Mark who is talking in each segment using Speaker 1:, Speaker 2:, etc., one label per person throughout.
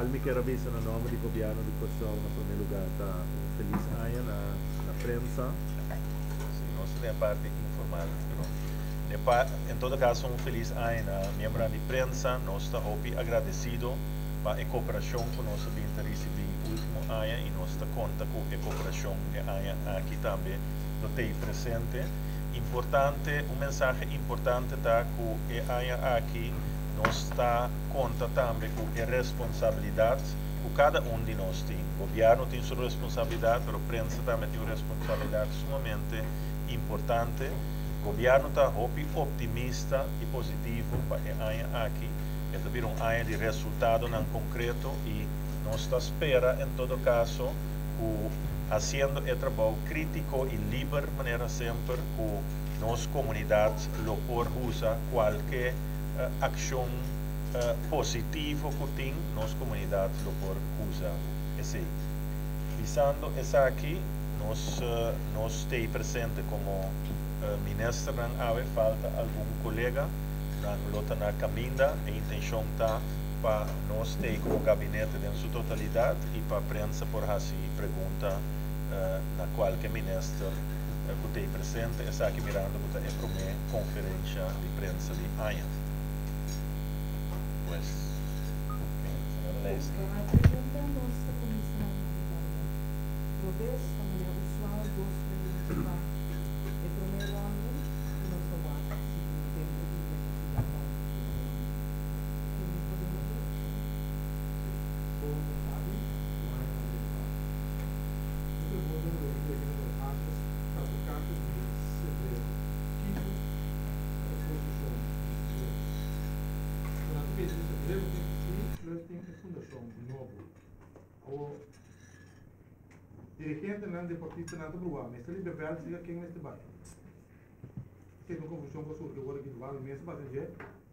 Speaker 1: Lokual mi kier a bisa na nòmber di Gobièrnu di Kòrsou na promé lugá ta un felis aña na na prensa.
Speaker 2: Si, nos ta den e parti informal, pero e pa en todo kaso un felis aña na miembronan di prensa. Nos ta hopi agradesido pa e koperashon ku nos a bin ta risibí último aña i nos ta konta ku e koperashon e aña aki tambe lo tei presente. Importante, un mensahe importante ta ku e aña aki nos ta konta tambe ku e responsabilidat ku kada un di nos tin. Gobièrnu tin su responsabilidat, pero prensa tambe tin un responsabilidat sumamente importante. Gobièrnu ta hopi optimista i positivo pa e aña aki. E ta bira un aña di resultadonan konkreto i nos ta spera en todo kaso ku hasiendo e trabou krítiko i liber manera semper ku nos komunidat lo por usa kualke akshon positivo ku tin, nos komunidat lo por usa esei. Bisando esaki, nos nos t'ei presente komo ministernan awe, falta algun kolega, nan lo ta na kaminda. E intenshon ta pa nos t'ei komo gabinete den su totalidat i pa prensa por hasi pregunta na kualke minister ku t'ei presente, esaki mirando ku ta e promé konferensha di prensa di aña. Pues, señora Leising.
Speaker 3: Pa pregunta nos ta kuminsá na di banda robes ta manera usual dos pregunta pa e promé ronde i nos ta wak si tin tempu i nesesidat pa un siguiente ronde. Tin pregunta por?
Speaker 4: Bon tardi, Wai André Paz. Mi pregunta lo e dirigi na antes ta tocante di Sedreko. Kiko ta e posishon di Sedreko? So nan ta bisa di Sedreko tin i plus tin e fundashon nobo. Awor dirigentenan, deportistanan ta bruha mester limpia vèlt siga ken mester bai. Esei ta un konfushon ku a surgi awor aki. Duval mi mes a pasa dje,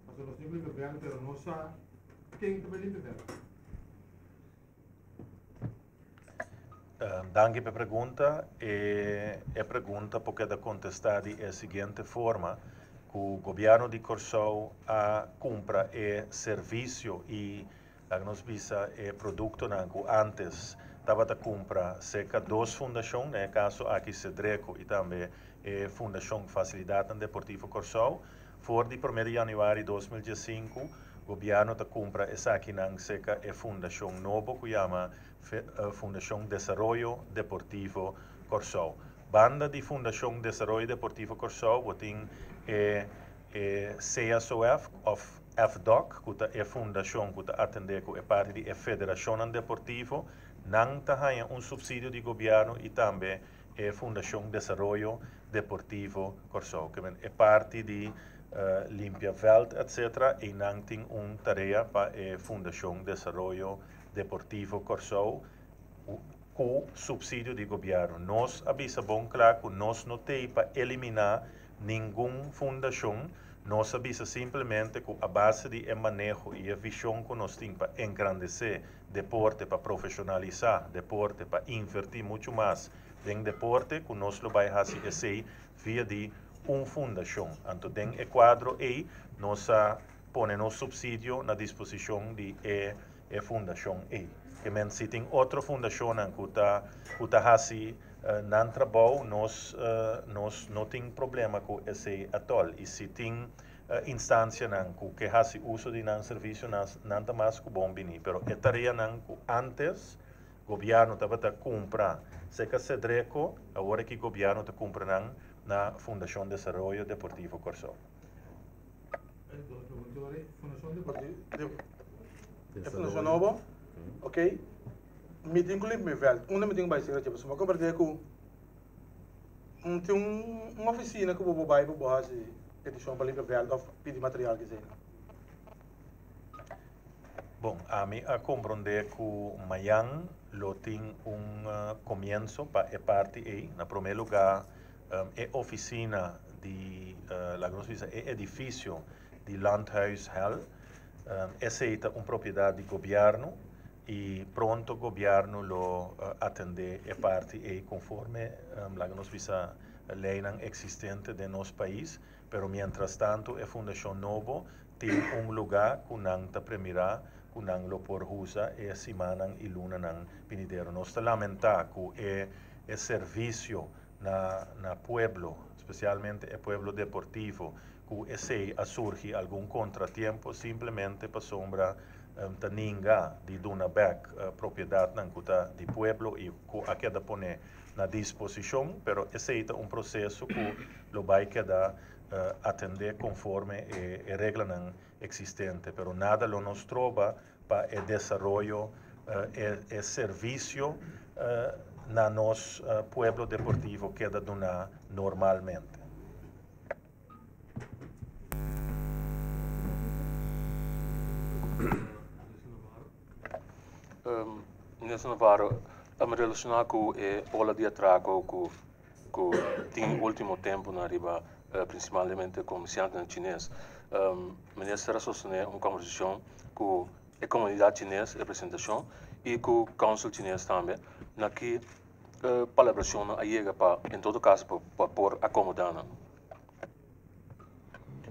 Speaker 4: pasobra nos tin ku limpia vèlt pero no sa ken ta bai limpia vèlt.
Speaker 2: Danki pa e pregunta. E pregunta por keda kontestá di e siguiente forma, ku gobièrnu di Kòrsou a kumpra e servisio i laga nos bisa e produktonan ku ántes tabata kumpra serka dos fundashon, den e kaso aki Sedreko i tambe e Fundashon Fasilidatnan Deportivo Kòrsou. For di promé di yanüari 2015 gobièrnu ta kumpra esakinan serka e fundashon nobo ku yama Fundashon Desaroyo Deportivo Kòrsou. Banda di Fundashon Desaroyo Deportivo Kòrsou bo tin e e CSOF òf FDOK ku ta e fundashon ku ta atendé ku e parti di e federashonnan deportivo. Nan ta haña un supsidio di gobièrnu i tambe e Fundashon Desaroyo Deportivo Kòrsou. Ke men e parti di limpia vèlt etsetera einan tin un tarea pa e Fundashon Desaroyo Deportivo Kòrsou ku supsidio di gobièrnu. Nos a bisa bon kla ku nos no t'ei pa eliminá ningun fundashon, nos a bisa simplemente ku a base di e maneho i e vishon ku nos tin pa engrandesé deporte, pa profeshonalisá deporte, pa invertí muchu mas den deporte, ku nos lo bai hasi esei via di un fundashon. Anto den e kuadro ei nos a pone nos supsidio na disposishon di e e fundashon ei. Ke men si tin otro fundashonnan ku ta ku ta hasi nan trabou nos nos no tin problema ku esei atòl i si tin instansianan ku ke hasi uso di nan servisio nan ta mas ku bon bini pero e tareanan ku antes gobièrnu tabata kumpra serka Sedreko awor aki gobièrnu ta kumpra nan na Fundashon Desaroyo Deportivo Kòrsou.
Speaker 4: E fundashon nobo, ok, mi tin ku limpia mi vèlt. Unda mi tin ku bai sera dje? Pasobra mi a komprendé ku tin un ofisina ku bo por bai pa bo hasi petishon pa limpia vèlt òf pidi material kisei.
Speaker 2: Bon, ami a komprondé ku mayan lo tin un komienso pa e parti ei. Na promé lugá e ofisina di, laga nos bisa, e edifisio di Landhuis Hel, esei ta un propiedat di gobièrnu i pronto gobièrnu lo atendé e parti ei konforme, laga nos bisa, leinan eksistente den nos pais. Pero mientrastantu e fundashon nobo tin un lugá ku nan ta premirá. ku nan lo por usa e simannan i lunanan binidero. Nos ta lamentá ku e servisio na pueblo, spesialmente e pueblo deportivo, ku esei a surgi algun kontratiempo simplemente pasobra ta ninga di duna bèk propiedatnan ku ta di pueblo i ku a keda pone na disposishon, pero esei ta un proseso ku lo bai keda atendé konforme e reglanan eksistente, pero nada lo no stroba pa e desaroyo, e servisio na nos pueblo deportivo keda duná normalmente.
Speaker 5: Minister Navarro, relashoná ku e ola di atrako ku tin último tempunan riba prinsipalmente komersiantenan chines, minister a sostené un kòmbersashon ku e komunidat chines, representashon, i ku kònsul chines tambe, na ki palabrashonnan a yega pa en todo kaso pa por akomodá nan?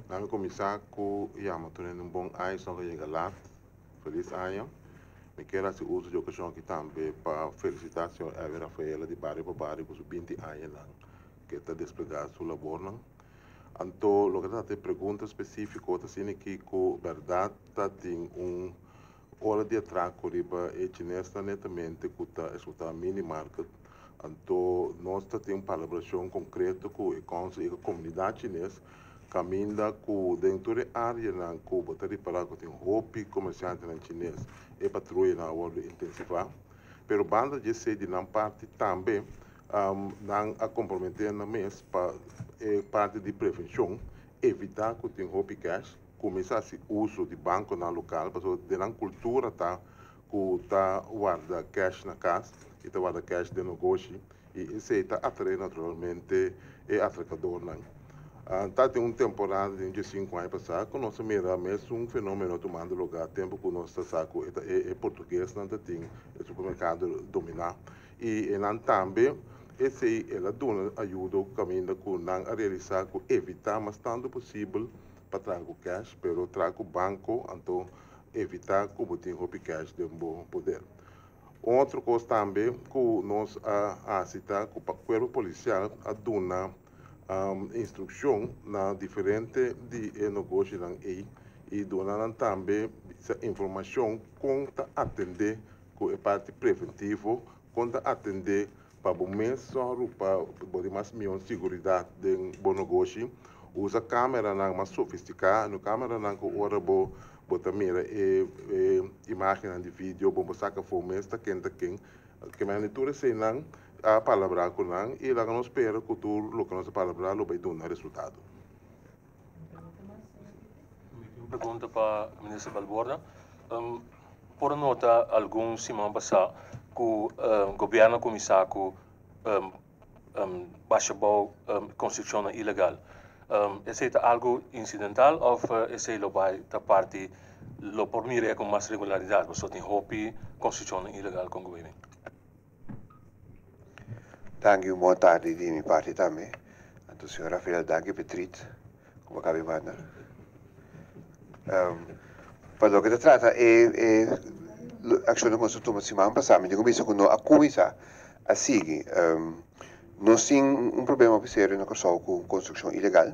Speaker 6: Nan a kuminsá ku yama tur hende un bon aña, esnan ku a yega lat, felis aña. Mi kier hasi uso di okashon aki tambe pa felisitá señor Elvin Rafaela di Bario pa Bario ku su binti añanan ku e ta desplegá su labornan. Anto loke ta trata e pregunta spesífiko ta asina aki ku bèrdat ta tin un Ora di atraco riba e chinesnan netamente cu ta explota mini market, anto nos ta tin un palabracion concreto cu e council y cu comunidad chines caminda cu den tur e areanan cu bo ta ripara cu tin hopi comerciantenan chines e patruyanan a wordo intensiva. Pero banda di esey di nan parti tambe nan a compromete nan mes pa e parti di prevencion evita cu tin hopi cash. Kuminsá hasi uso di bankonan lokal pasobra den nan kultura ta ku ta warda kèsh na kas i ta warda kèsh den nogoshi i esei ta atraé naturalmente e atrakadornan. Ta den un temporada den diesinku aña pasá ku nos a mira mesun fenómeno tumando lugá tempu ku nos ta sa ku e ta e portuguesnan ta tin e supermerkado dominá i nan tambe esei el a duna ayudo kaminda ku nan a realisá ku evitá mas tantu posibel pa traha ku cash, pero traha ku banko anto evita ku bo tin hopi cash den bo poder. Un otro kos tambe ku nos a hasi ta ku pa kuerpo polisial a duna instrukshon na diferente di e nogoshinan ei i duna nan tambe informashon kon ta atende ku e parti preventivo, kon ta atende Pa bo mes sòru pa bo tin mas mihó siguridat den bo nogoshi, usa kámeranan mas sofistiká, no kámeranan ku ora bo bo ta mira e e imágennan di video bo por saka afó mes ta ken ta ken. Ke manera di tur eseinan a palabrá ku nan i laga nos spera ku tur loke nos a palabrá lo bai duna resultado.
Speaker 5: Mi tin un pregunta pa Minister Balborda. Por nota algun siman pasá ku gobièrnu a kuminsá ku basha bou konstrukshonnan ilegal. Esei ta algu insidental òf esei lo bai ta parti lo por mir'é ku mas regularidat pasobra tin hopi konstrukshonnan ilegal kon ku bini?
Speaker 7: Danki un bon tardi di mi parti tambe. Anto señor Rafael danki p'e treat ku bo a kabi manda. Pa loke ta trata e e akshonnan ku nos a tuma siman pasá mi tin ku bisa ku no a kuminsá a sigui. Nos tin un problema hopi serio na Kòrsou ku konstrukshon ilegal.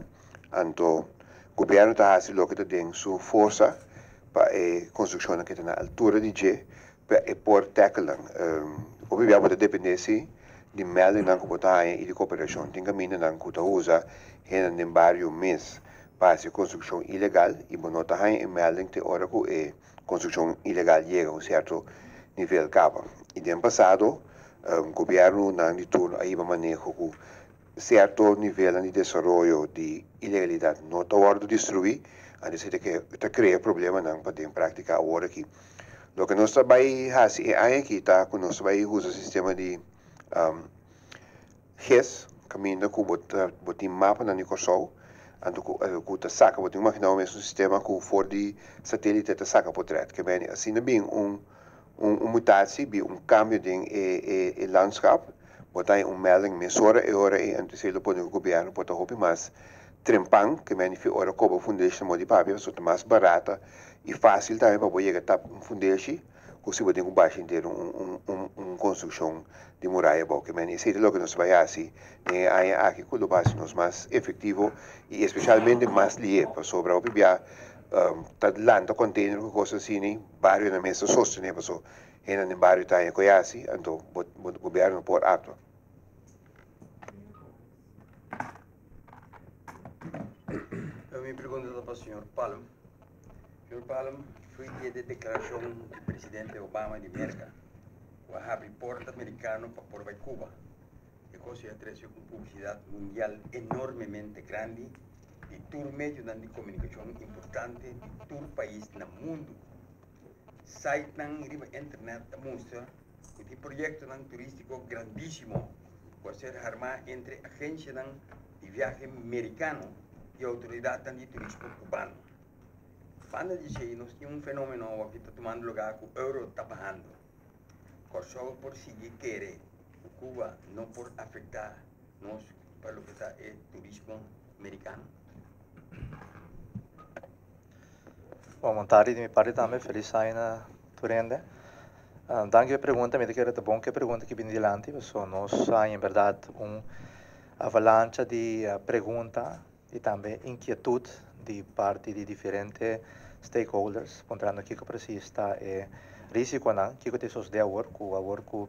Speaker 7: Anto gobièrnu ta hasi loke ta den su forsa pa e konstrukshonnan ke ta na altura di dje Pa e por tackle nan. Hopi bia bo ta depende si di meldingnan ku bo ta haña i di koperashon. Tin kamindanan ku ta usa hendenan den bario mes pa hasi konstrukshon ilegal i bo no ta haña e melding te ora ku e konstrukshon ilegal yega un sierto nivel kaba. I den pasado gobièrnunan di turno a hiba maneho ku sierto nivelnan di desaroyo di ilegalidat no ta wòrdu destruí, anto esei ta krea problemanan pa den práktika awor aki. Loke nos ta bai hasi e aña aki ta ku nos ta bai usa sistema di GIS, kaminda ku bo ta bo tin mapanan di Kòrsou, anto ku ku ta saka, bo tin ku imaginá bo mes un sistema ku for di satélite ta saka potrèt. Ke beni asina bin un un mutatie, bin un kambio den e e e landschap, bo ta haña un melding mesora e ora ei, anto esei lo pone ku gobièrnu por ta hopi mas. trempan, ke men fi ora koba fundeshi na modi papia, pasobra ta mas barata i fásil tambe pa bo yega tap un fundeshi ku si bo tin ku basha henter un un un un konstrukshon di muraya abou. Ke men esei ta loke nos ta bai hasi den e aña aki ku lo bai hasi nos mas efektivo i espeshalmente mas lihe, pasobra hopi bia ta lanta container ku kos asini, barionan mes ta sostené paso hendenan den bario ta haña ku e hasi, anto bo bo gobièrnu no por aktua.
Speaker 8: Mi pregunta ta pa señor Palm. Señor Palm, fui di e declaracion di presidente Obama di Merca, cu a habri porta americano pa por bai Cuba. E cos ya trece un publicidad mundial enormemente grandi di tur medionan di comunicacion importante di tur pais na mundo. Sitenan riba internet ta mustra ku tin proyektonan turístiko grandísimo ku a ser harmá entre agensianan di viahe merikano i outoridatnan di turismo kubano. Banda di esei nos tin un fenómeno awor ku ta tumando lugá ku euro ta bahando. Kòrsou por sigui kere ku Cuba no por afektá nos pa loke ta e turismo merikano?
Speaker 9: Bon, bon tardi di mi parti tambe. Felis aña na tur hende. Danki pa e pregunta. Mi ta kere ta bon ku e pregunta ki bini dilanti pasobra nos haña en bèrdat un avalancha di pregunta i tambe inkietut di parti di diferente stakeholders puntrando kiko presis ta e risikonan, kiko ta sosodé awor ku awor ku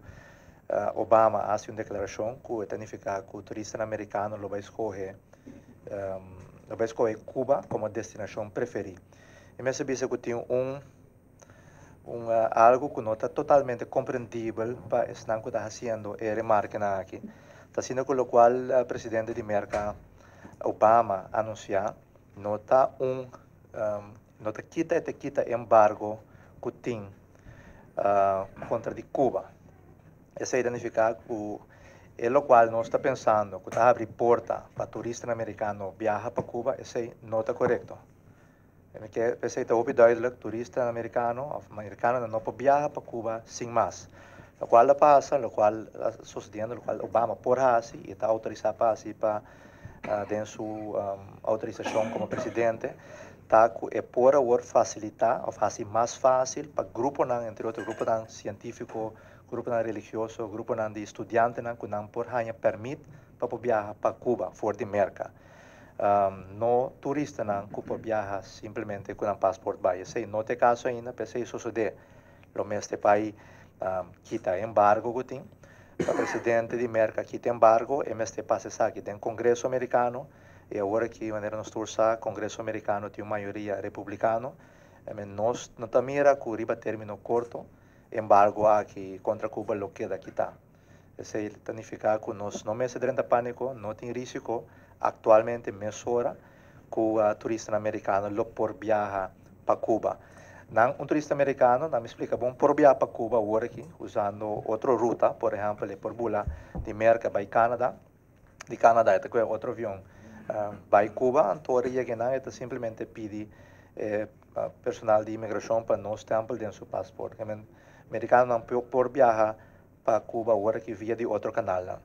Speaker 9: Obama a hasi un deklarashon ku e ta nifiká ku turistanan merikano lo bai skohe lo bai skohe Cuba komo destinashon preferí. Mi mester bisa ku tin un un algu ku no ta totalmente komprendibel pa esnan ku ta hasiendo e remarkenan aki. Ta asina ku lokual presidente di Merka Obama anunsiá no ta un no ta kita e ta kita embargo ku tin kontra di Cuba. Esei ta nifiká ku e lokual nos ta pensando ku ta habri porta pa turistanan merikano biaha pa Cuba, esei no ta korekto. Mi ke p'esei ta hopi duidelijk, turistanan merikano òf merikanonan no por biaha pa Cuba sin mas. Lokual a pasa, lokual a sosediendo, lokual Obama por hasi i e ta outorisá pa hasi pa den su outorisashon komo presidente, ta ku e por awor fasilitá òf hasi mas fásil pa gruponan, entre otro gruponan sientífiko, gruponan religioso, gruponan di studiantenan ku nan por haña pèrmit pa por biaha pa Cuba for di Merka. No turistanan ku por biaha simplemente ku nan pasport bai. Esei no ta e kaso ainda, p'esei sosodé lo mester bai kita e embargo ku tin. Pa presidente di Merka kita embargo e mester pasa esaki den Kongreso Merikano i awor aki manera nos tur sa Kongreso Merikano tin un mayoria republikano. Nos no ta mira ku riba término korto embargo aki kontra Cuba lo keda kitá. Esei ta nifiká ku nos no mester drenta pániko, no tin rísiko aktualmente mesora ku turistanan merikano lo por biaha pa Cuba. Nan un turista merikano, nan mi splika bon, por biaha pa Cuba awor aki usando otro ruta, por ehèmpel e por bula di Merka bai Canada, di Canada e ta kohe otro avion bai Cuba, anto ora e yega einan e ta simplemente pidi e personal di imigrashon pa no stèmpel den su pasport. Merikanonan por biaha pa Cuba awor aki via di otro kanalnan.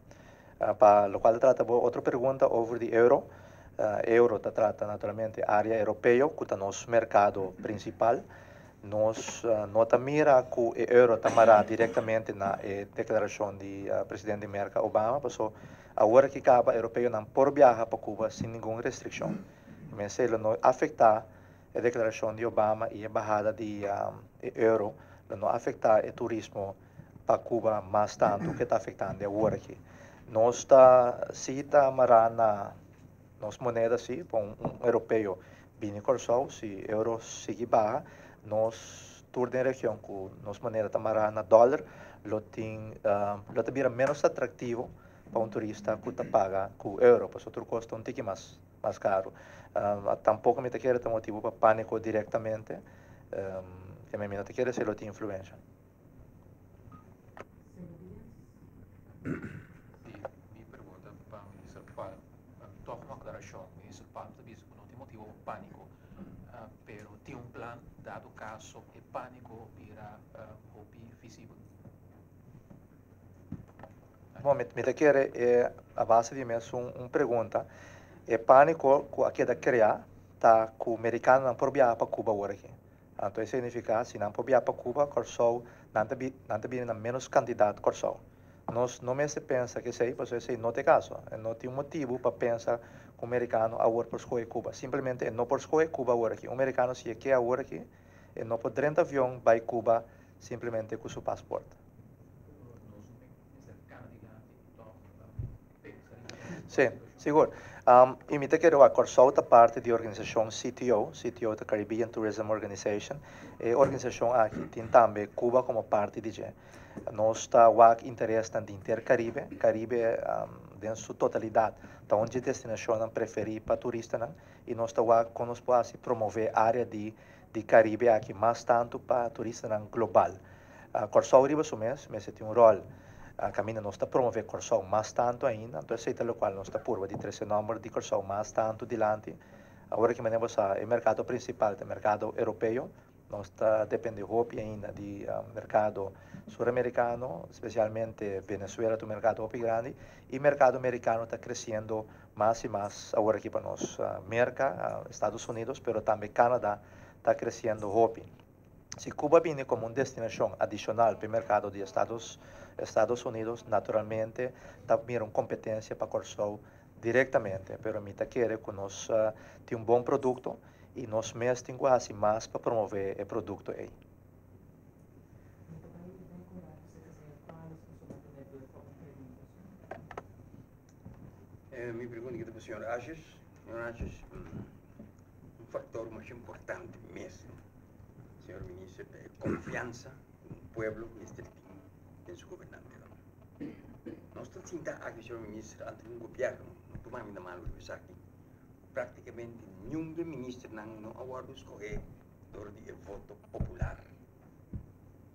Speaker 9: Pa lokual ta trata bo otro pregunta over di euro, euro ta trata naturalmente área europeo ku ta nos merkado prinsipal. Nos no ta mira ku e euro ta mará direktamente na e deklarashon di presidente di Merka Obama paso awor aki kaba europeonan por biaha pa Cuba sin ningun restrikshon. Mester lo no afektá e deklarashon di Obama i e bahada di e euro lo no afektá e turismo pa Cuba mas tantu ke ta afektando awor aki. Nos ta si ta mará na nos moneda si, pa un europeo bini Kòrsou, si euro sigui baha, nos tur den region ku nos moneda ta mará na dòler lo tin lo ta bira ménos atraktivo pa un turista ku ta paga ku euro, pasobra tur kos ta un tiki mas mas karu. Tampoko mi ta kere ta motibu pa pániko direktamente, mi no ta kere si lo tin influensha.
Speaker 10: Sí, mi pregunta pa Minister Palm, tòg un aklarashon. Minister Palm ta bisa ku no tin motibu pa pániko, pero tin un plan dado kaso e pániko bira hopi visibel?
Speaker 9: Bon, mi ta kere a base di mes un pregunta. E pániko ku a keda kreá ta ku merikanonan por biaha pa Cuba awor aki. Anto esei signifiká si nan por biaha pa Cuba, Kòrsou, nan ta nan ta bini na ménos kantidat Kòrsou. Nos no mester pensa ku esei, pasobra esei no ta e kaso. No tin un motibu pa pensa ku un merikano awor por skohe Cuba. Simplemente e no por skohe Cuba awor aki. Un merikano si e ke awor aki, e no por drenta avion bai Cuba simplemente ku su pasport. Sí, sigur. I mi ta kere wak, Kòrsou ta parti di organisashon CTO, CTO ta Caribbean Tourism Organization. E organisashon aki tin tambe Cuba komo parti di dje. Nos ta wak interesnan di henter Karibe. Karibe den su totalidat ta un dje destinashonnan preferí pa turistanan i nos ta wak kon nos por hasi promové área di di Karibe aki mas tantu pa turistanan global. Kòrsou riba su mes mester tin un ròl kaminda nos ta promové Kòrsou mas tantu ainda, anto esei ta lokual nos ta purba di trese nòmber di Kòrsou mas tantu dilanti. Awor ki manera bo sa e merkado prinsipal ta e merkado europeo, nos ta depende hopi ainda di merkado suramerikano, spesialmente Venezuela ta un merkado hopi grandi i merkado merikano ta kresiendo mas i mas awor aki pa nos. Merka, Estados Unidos, pero tambe Canada ta kresiendo hopi. Si Cuba bini komo un destinashon adishonal pa e merkado di Estados Estados Unidos, naturalmente ta mira un kompetensia pa Kòrsou direktamente, pero mi ta kere ku nos tin un bon produkto i nos mes tin ku hasi mas pa promové e produkto ei.
Speaker 3: Mi ta bai den ku rato serka señor Cuales pasobra ta net door pa un pregunta so.
Speaker 8: Mi pregunta ki ta pa señor Asjes. Señor Asjes, un factor masha importante mes, señor minister, ta e confiansa ku un pueblo mester tin den su gobernantenan. Nos ta sinta aki, señor minister, ante un gobierno, no tuma mi na malo riba esaki, Práktikamente niun di e ministernan no a wòrdu skohé dor di e voto popular.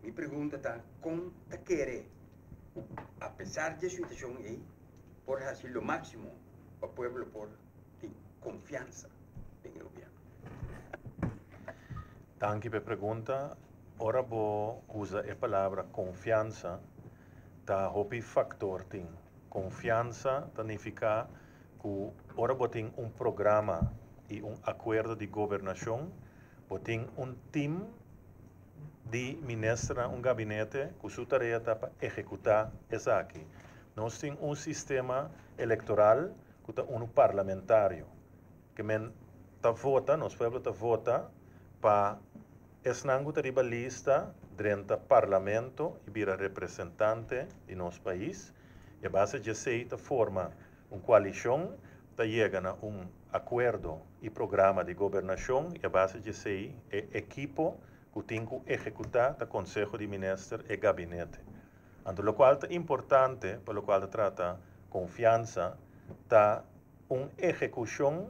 Speaker 8: Mi pregunta ta kon ta kere ku apesar di e situashon ei por hasi lo máksimo pa pueblo por tin konfiansa den e gobièrnu?
Speaker 2: Danki pa e pregunta. Ora bo usa e palabra konfiansa ta hopi faktor tin. Konfiansa ta nifiká ku ora bo tin un programa i un akuerdo di gobernashon, bo tin un tim di ministernan, un gabinete ku su tarea ta pa ehekutá esaki. Nos tin un sistema elektoral ku ta unu parlamentario, ke men ta vota, nos pueblo ta vota pa esnan ku ta riba lista drenta parlamento i bira representante di nos pais. I a base di esei ta forma Un koalishon ta yega na un akuerdo i programa di gobernashon i a base di esei e ekipo ku tin ku ehekutá ta Konseho di Minister e gabinete. Anto lokual ta importante pa lokual ta trata konfiansa ta un ehekushon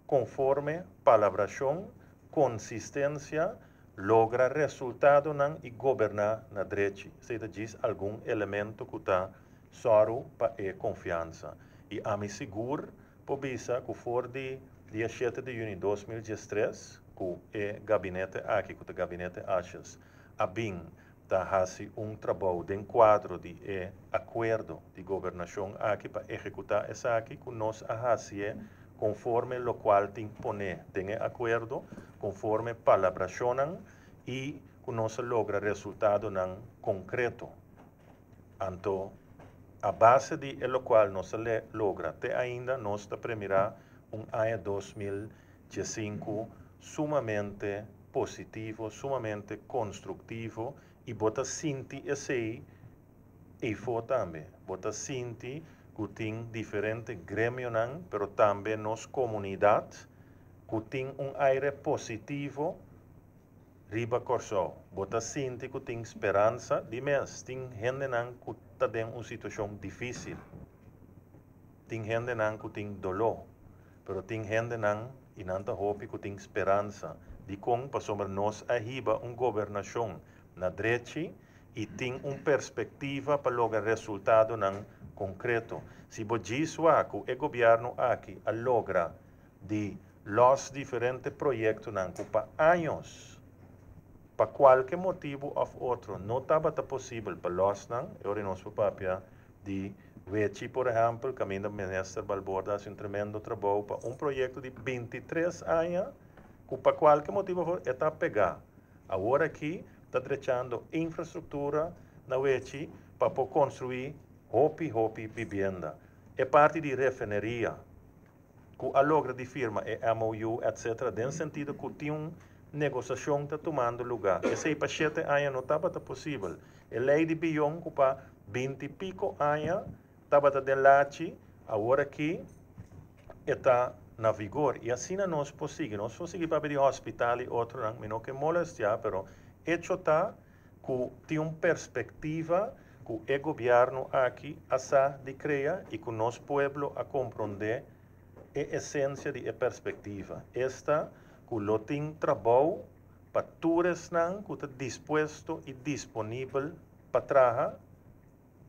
Speaker 2: konforme palabrashon, konsistensia, logra resultadonan i goberná na drechi. Esei ta djis algun elemento ku ta Sòru pa e konfiansa. I ami sigur por bisa ku for di dia shete di yüni 2013 ku e gabinete aki, ku ta Gabinete Asjes, a bin ta hasi un trabou den kuadro di e akuerdo di gobernashon aki pa ehekutá esaki ku nos a hasié konforme lokual tin poné den e akuerdo, konforme palabrashonnan i ku nos a logra resultadonan konkreto. Anto, a base di e lokual nos a logra te ainda, nos ta premirá un aña 2015 sumamente positivo, sumamente konstruktivo i bo ta sinti esei eifó tambe. Bo ta sinti ku tin diferente gremionan, pero tambe nos komunidat ku tin un aire positivo Riba Kòrsou, bo ta sinti ku tin speransa? Di mes, tin hendenan ku ta den un situashon difísil. Tin hendenan ku tin doló. Pero tin hendenan, i nan ta hopi, ku tin speransa. Dikon? Pasobra nos a hiba un gobernashon na drechi i tin un perspektiva pa logra resultadonan konkreto. Si bo djis wak ku e gobièrnu aki a logra di lòs diferente proyektonan ku pa años, pa kualke motibu òf otro no tabata posibel pa lòs nan, e ora nos por papia di Wechi, por ehèmpel, kaminda minister Balborda a hasi un tremendo trabou pa un proyekto di 23 aña, ku pa kualke motibu e ta pegá. Awor aki ta drechando infrastruktura na Wechi pa por konstruí hopi hopi bibienda. E parti di refineria, ku a logra di firma e MOU, etc., den sentido ku tin un negosiashon ta tumando lugá. Esei pa 7 aña no tabata posibel. E lei di bion ku pa 20 i piko aña tabata den lachi, awor aki e ta na vigor. I asina nos por sigui. Nos por sigui papia di hospital i otronan, mi no ke molestiá, pero hecho ta ku tin un perspektiva ku e gobièrnu aki a sa di krea i ku nos pueblo a komprondé e esensia di e perspektiva. Esta ku lo tin trabou pa tur esnan ku ta dispuesto i disponibel pa traha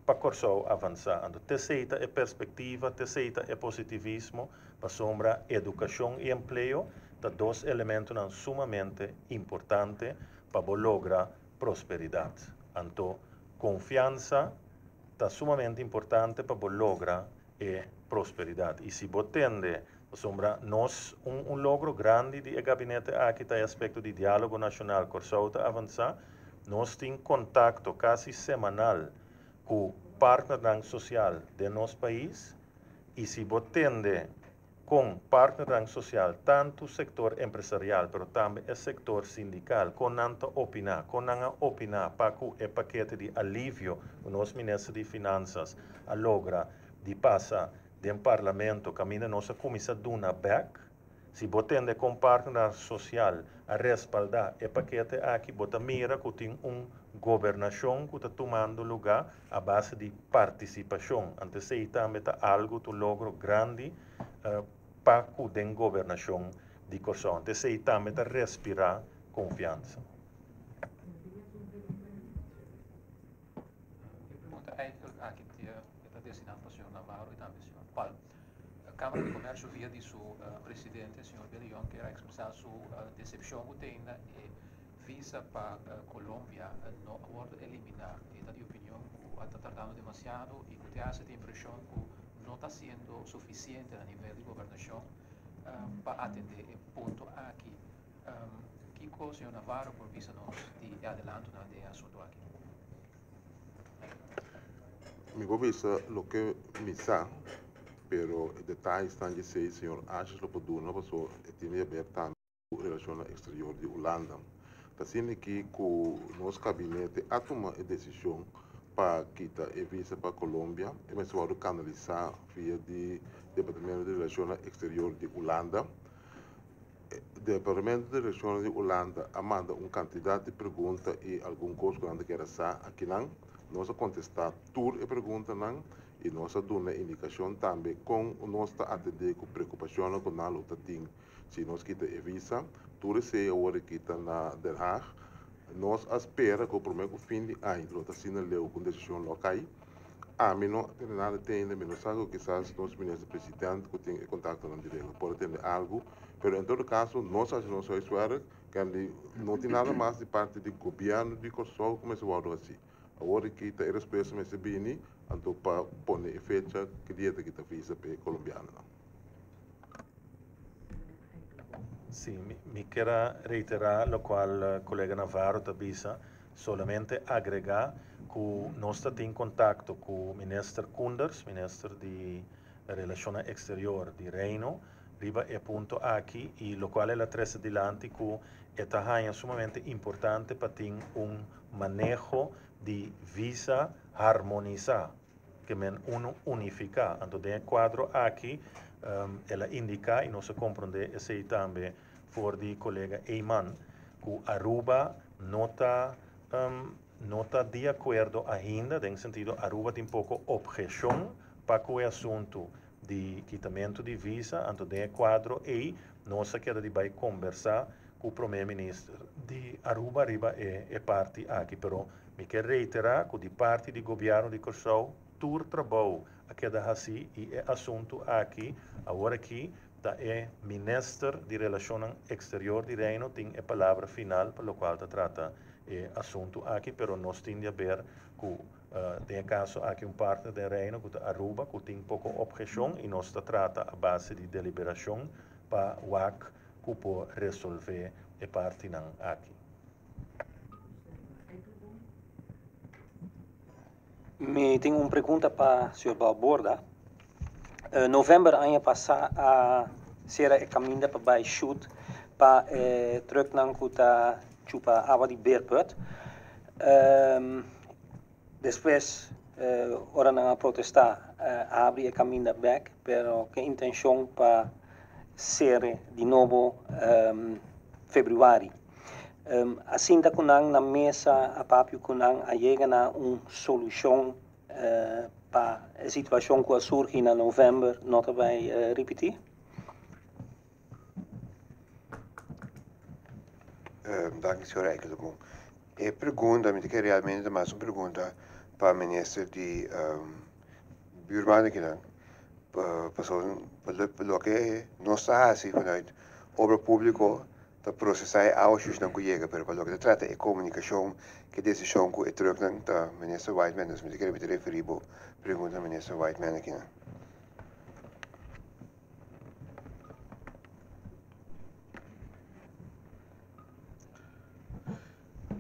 Speaker 2: pa Kòrsou avansá. Anto t'esei ta e perspektiva, t'esei ta e positivismo, pasobra edukashon i empleo ta dos elementonan sumamente importante pa bo logra prosperidat. Anto konfiansa ta sumamente importante pa bo logra e prosperidat. I si bo tende, pasobra nos un logro grandi di e gabinete aki ta e aspekto di diálogo nashonal. Kòrsou ta avansá, nos tin kontakto kasi semanal ku partnernan sosial den nos pais i si bo tende kon partnernan sosial, tantu sektor empresarial pero tambe e sektor sindikal, kon nan ta opiná, kon nan a opiná pa ku e pakete di alivio ku nos minister di Finansas a logra di pasa den parlamento kaminda nos a kuminsá duna bèk. Si bo tende kon partnernan sosial a respaldá e pakete aki, bo ta mira ku tin un gobernashon ku ta tumando lugá a base di partisipashon. Anto esei tambe ta algu, ta un logro grandi pa ku den gobernashon di Kòrsou. Anto esei tambe ta respirá konfiansa.
Speaker 10: E pregunta eigenlijk aki ta destiná pa señor Navarro i tambe señor Palm. Kámara di Komèrsio via di su presidente señor Billy Jonker a ekspresá su desepshon ku teinda e visa pa Colombia no a wòrdu eliminá. E ta di opinion ku a ta tardando demasiado i ku te hasi e impreshon ku no ta siendo sufisiente na nivel di gobernashon pa atendé e punto aki. Kiko señor Navarro por bisa nos di e adelantonan den e asuntu aki?
Speaker 6: Mi por bisa loke mi sa, pero e detayesnan djesei señor Asjes lo por duna pasobra e tin di haber tambe ku relashonnan eksterior di Hulanda. Ta asina aki ku nos kabinete a tuma e desishon pa kita e visa pa Colombia. E mester wòrdu kanalisá via di Departamento di Relashonnan Eksterior di Hulanda. Departamento di Relashonnan di Hulanda a manda un kantidat di pregunta i algun kos ku nan ta kere sa akinan. Nos a kontestá tur e preguntanan i nos a duna indikashon tambe kon nos ta atendé ku preokupashonnan ku nan lo ta tin si nos kita e visa. Tur esei awor e kita na Den Haag. Nos a spera ku promé ku fin di aña lo ta asina leu ku un desishon lo a kai. Ami no a tende nada te ainda, mi no sa ku kisas nos minister president ku tin e kontaktonan direkto por a tende algu, pero en todo kaso nos a hasi nos huiswerk, kende no tin nada mas di parti di gobièrnu di Kòrsou ku mester wòrdu hasi. Awor aki ta e respuesta mester bini anto pa pone e fecha ki dia ta kita visa pa e kolombianonan.
Speaker 2: Sí, mi kier a reiterá lokual kolega Navarro ta bisa. Solamente agregá ku nos ta tin kontakto ku Minister Koenders, Minister di Relashonnan Eksterior di Reino, riba e punto aki i lokual el a trese dilanti ku e ta haña sumamente importante pa tin un maneho di visa harmonisá, ke men unu unifiká. Anto den e kuadro aki el a indiká i nos a komprondé esei tambe for di kolega Eman ku Aruba no ta no ta di akuerdo ainda, den sentido Aruba tin poko obheshon pa ku e asuntu di kitamentu di visa, anto den e kuadro ei nos a keda di bai kombersá ku prome minister di Aruba riba e e parti aki. Pero mi ke reiterá ku di parti di gobièrnu di Kòrsou tur trabou a keda hasí i e asuntu aki awor aki Ta e Minister di Relashonnan Eksterior di Reino tin e palabra final pa lokual ta trata e asuntu aki, pero nos tin di haber ku Den e kaso aki un partner den Reino ku ta Aruba ku tin poko obheshon i nos ta trata a base di deliberashon pa wak ku por resolvé e partinan aki.
Speaker 11: Mi tin un pregunta pa señor Balborda. November aña pasá a sera e kaminda pa bai Shut pa e trucknan ku ta chupa awa di beerput. Despues ora nan a protestá a habri e kaminda bèk pero ku e intenshon pa sere di nobo febrüari. A sinta ku nan na mesa a papia ku nan a yega na un solushon pa e situashon ku a surgi na novèmber no ta bai ripití.
Speaker 7: Danki señor Eikelenboom. E pregunta mi ta kere realmente ta mas un pregunta pa minister di buurman akinan pasobra pa loke nos ta hasi vanuit obra publico ta procesa e awa shushnan cu yega pero pa loke ta trata e comunicacion cu e decision cu e trucknan ta minister Whiteman dus mi ta kere mi ta referi bo pregunta na minister Whiteman akinan.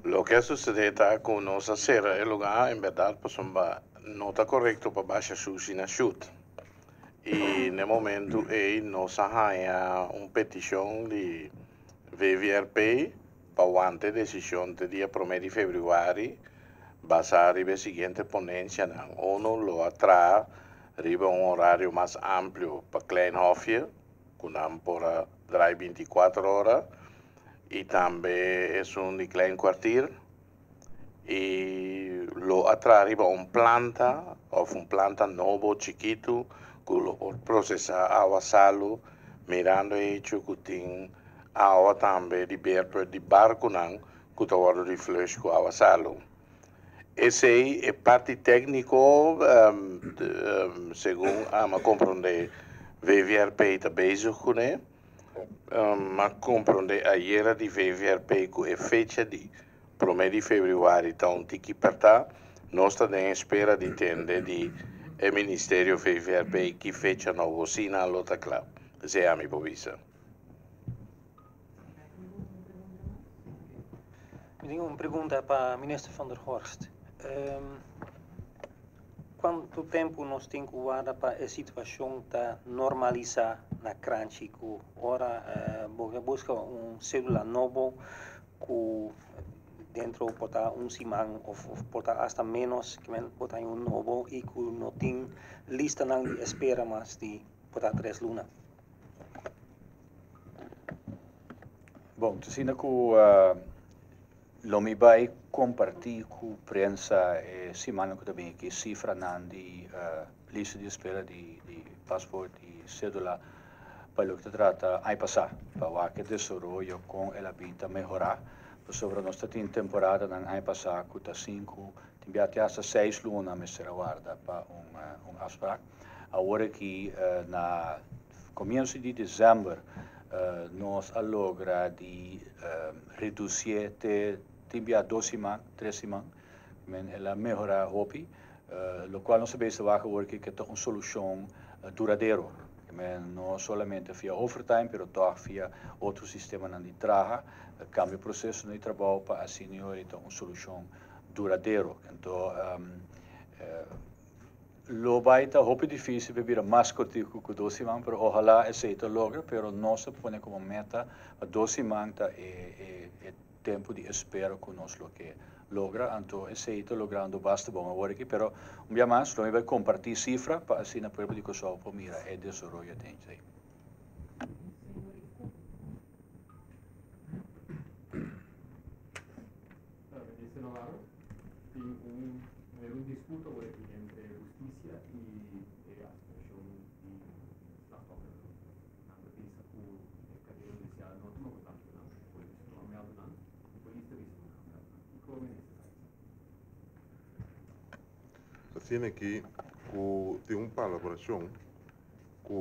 Speaker 12: Loke a sucede ta cu nos a cera e lugar en berdad pasobra no ta corecto pa basha sushi na shut. Y n'e momento ey nos a haya un peticion di VVRP pa wanta e decision te dia prome di februari basa riba e siguiente ponencianan, Uno lo a traha riba un horario mas amplio pa Klein Hofje cu nan por a draai binticuater ora y tambe esun di Klein Kwartier y lo a traha riba un planta of un planta nobo chikitu cu lo por procesa awa salu mirando e hecho cu tin awa tambe di beerput di barconan cu ta wordo di flush cu awa salu. Esey e parti tecnico segun ami a comprende VVRP ta bezig cune. Mi a comprende ayera di VVRP cu e fecha di prome di februari ta un tiki perta. Nos ta den espera di tende di e ministerio VVRP ki fecha nobo sina lo ta cla. Esey ami por bisa.
Speaker 11: Mi tin un pregunta pa Minister van der Horst. Kuantu tempu nos tin ku warda pa e situashon ta normalisá na Kranchi ku ora bo ke buska un sedula nobo ku dentro por ta un siman òf por ta asta ménos ke men bo ta haña un nobo i ku no tin listanan di espera mas di por ta tres luna?
Speaker 13: Bon, ta asina ku lo mi bai kompartí ku prensa e simannan ku ta bini aki sifranan di lista di espera di pasport i sédula pa loke ta trata aña pasá, pa wak e desaroyo kon el a bin ta mehorá, pasobra nos ta tin temporadanan aña pasá ku ta sinku, tin bia te hasta seis luna mester a warda pa un afsprak. Awor aki na comienzo di december nos a logra di reducié te tin bia dos siman, tres siman. Men el a mehora hopi, locual nos a beza wak awor aki ke ta un solucion duradero. Men no solamente via overtime pero tog via otro sistemanan di traha, cambia procesonan di trabao pa asina ta un solucion duradero. Anto Lo bai ta hopi dificil pa bira mas cortico cu dos siman, pero ohala esey ta logra, pero nos ta pone como meta pa dos siman ta e e tempo di espera cu nos lo ke logra, anto esey ta logrando basta bon awor aki, pero un bia mas lo mi bai comparti cifra pa asina pueblo di Curaçao por mira e desaroyo den esey.
Speaker 4: Minister Navarro, tin un un disputa awor aki entre hustisia i e asosiashon di slachtofferhulp. Nan ta bisa ku e kadena hudisial no a tuma kontakto ku nan, polis no a mèldu nan i polis ta bisa ku nan a mèldu nan. Kiko minister ta bisa?
Speaker 6: Asina aki ku tin un palabrashon ku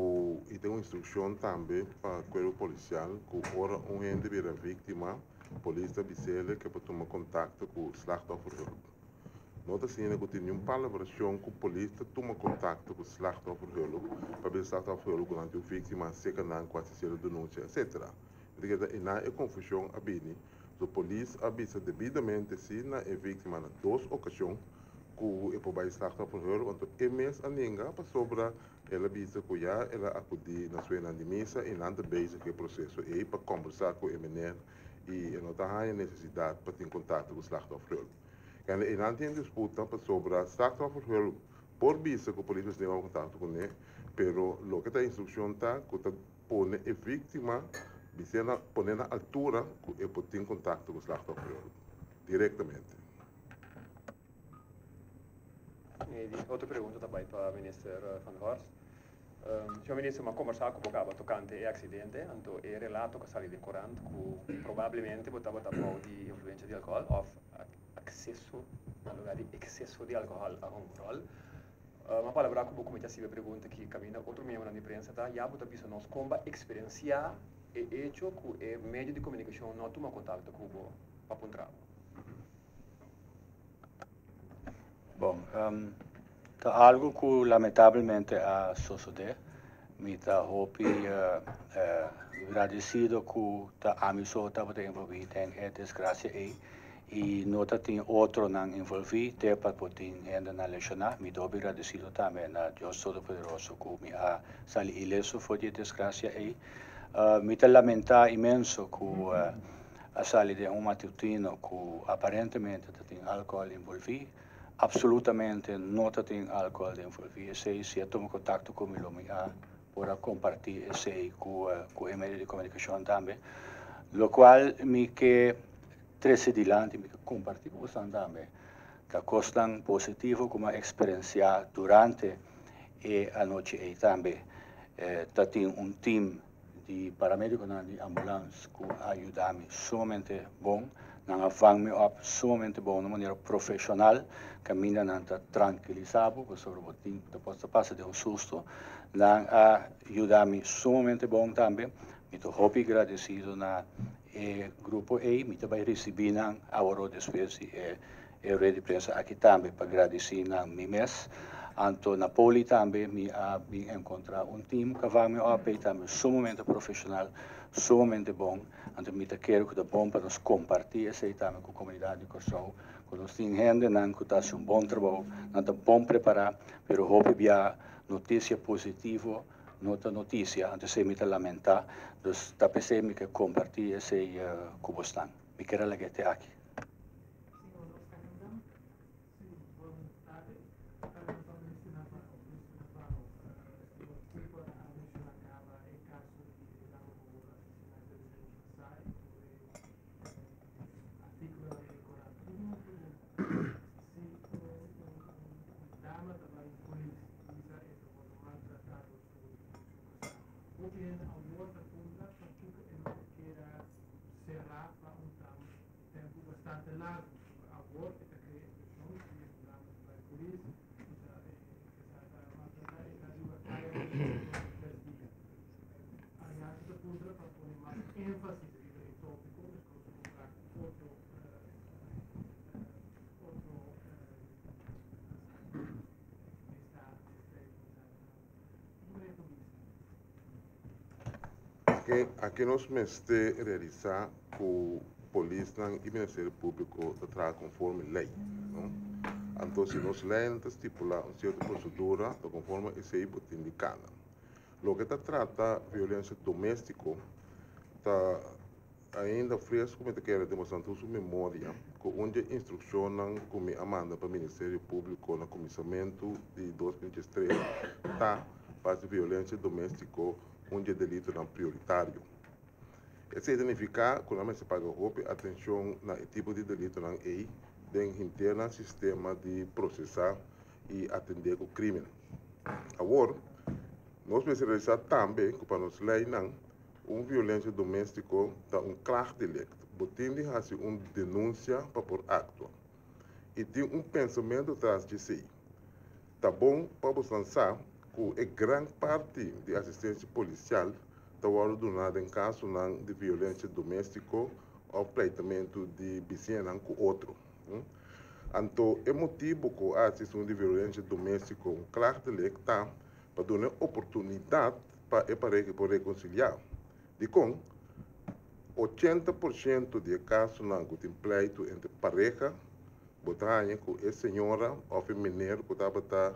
Speaker 6: i tin un instrukshon tambe pa kuerpo polisial ku ora un hende bira víktima, Polis ta bis'ele ke por tuma kontakto ku Slachtofferhulp. No ta asina ku tin niun palabrashon ku polis ta tuma kontakto ku slachtofferhulp pa bisa slachtofferhulp ku nan tin un víktima serka nan ku a hasi sierto denunsia etcetera. Mi ta kere ta einan e konfushon a bini. So polis a bisa debidamente si na e víktima na dos okashon ku e por bai slachtofferhulp anto e mes a ninga pasobra el a bisa ku ya el a akudí na suenan di misa i nan ta bezig ku e proseso ei pa kòmbersá ku e mener i e no ta haña nesesidat pa tin kontakto ku slachtofferhulp. Kende einan tin disputa pasobra slachtofferhulp por bisa ku polis mester tuma kontakto kuné, pero loke ta instrukshon ta ku ta pone e víktima bis'é na pone na altura ku e por tin kontakto ku slachtofferhulp direktamente.
Speaker 14: Mi di otro pregunta ta bai pa Minister Van Horst. Señor Minister, mi a kombersá ku bo kaba tokante e aksidente, anto e relato ku a sali den korant ku probablemente bo tabata bou di influensia di alkohòl òf akseso na lugá di ekseso di alkohòl a hunga un ròl. Mi a palabrá ku bo ku mi ta hasiba e pregunta aki kaminda otro miembronan di prensa ta, ya bo ta bisa nos kon bo a eksperensiá e echo ku e medio di komunikashon no a tuma kontakto ku bo pa puntra bo.
Speaker 13: Bon, ta algo ku lamentablemente a sosodé. Mi ta hopi gradesido ku ta ami so tabata envolví den e desgrasia ei i no ta tin otronan envolví te pa por tin hendenan leshoná. Mi ta hopi gradesido tambe na Dios Todopoderoso ku mi a sali ileso for di e desgrasia ei. Mi ta lamentá inmenso ku a sali den un matutino ku aparentemente ta tin alkohòl envolví. Absolutamente no ta tin alkohòl envolví. Esei si a tuma kontakto ku mi lo mi a por a kompartí esei ku ku e medio di komunikashon tambe. Lokual mi ke trese dilanti, mi ke kompartí ku boso tambe ta kosnan positivo ku mi a eksperensiá durante e anochi ei tambe. Ta tin un tim di paramediconan di ambulans cu a yuda mi sumamente bon. Nan a vang mi op sumamente bon na un manera profesional, caminda nan ta trankilisa bo pasobra bo tin ta por ta pasa den un susto. Nan a yuda mi sumamente bon tambe. Mi ta hopi gradecido na e grupo ey. Mi ta bay ricibi nan aworo despues di e e rueda di prensa aki tambe pa gradeci nan mi mes. Anto na Poli tambe mi a bin encontra un team cu a vang mi op ey tambe sumamente profesional, sumamente bon. Anto mi ta kere cu ta bon pa nos comparti esey tambe cu comunidad di Corsou, cu nos tin hendenan cu ta haci un bon trabou, nan ta bon prepara, pero hopi bia noticia positivo no ta noticia, anto esey mi ta lamenta. Dus ta p'esey mi ke comparti esey cu bosnan. Mi kier a laga e te aki.
Speaker 4: Tempu bastante largu pasobra awor e ta krea impreshon ku e dama ta bai polis kusa e kasa ta maltratá e ta riba kaya pa tres dia. Aliansa ta puntra pa pone mas énfasis riba e tópiko meskos kompará ku otro otro misdaad, misdaad, misdaad. Kiko manera ta bisa?
Speaker 6: Aki aki nos mester realisa cu polisnan y Ministerio Publico ta traha conforme ley, no? Anto si nos leynan ta stipula un cierto procedura, ta conforme esey bo tin di cana. Loke ta trata violencia domestico ta ainda fresco mi ta kere demostra tur su memoria cu un dje instruccionnan cu mi a manda pa Ministerio Publico na cuminsamento di 2013 ta pa haci violencia domestico un dje delitonan prioritario. Esei ta nifiká ku nan mester paga hopi atenshon na e tipo di delitonan ei den henter nan sistema di prosesá i atendé ku krímennan. Awor, nos mester realisá tambe ku pa nos leinan, un violensia doméstiko ta un klaagdelict. Bo tin di hasi un denunsia pa por aktua. I tin un pensamentu tras djesei. Ta bon pa bosan sa ku e gran parti di asistensia polisial ta wòrdu duná den kasonan di violensia doméstiko òf pleitamentu di bisiñanan ku otro. Anto e motibu ku a hasi esun di violensia doméstiko un klaagdelict ta pa duna e oportunidat pa e pareha por rekonsiliá. Dikon? 80% di e kasonan ku tin pleitu entre pareha, bo ta haña ku e señora òf e mener ku tabata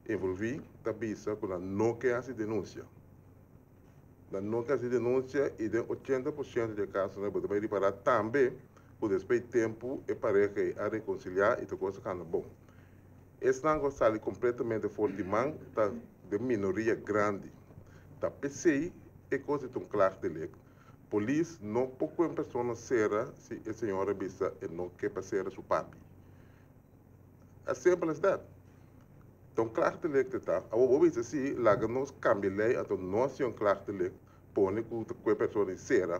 Speaker 6: envolví ta bisa ku nan no ke hasi denunsia. Nan no ke hasi denunsia i den 80% di e kasonan bo ta bai ripará tambe ku despues di tempu e pareha ei a rekonsiliá i tur kos a kanda bon. Esnan ku a sali kompletamente for di man ta den minoria grandi. Ta p'esei e kos di ta un klaagdelict. Polis no por ku un persona sera si e señora bisa e no ke pa sera su papi. As simple as that. Ta un klaagdelict ta. Awor bo bisa si laga nos kambia lei anto no hasi un klaagdelict pone ku ta ku e persona i sera.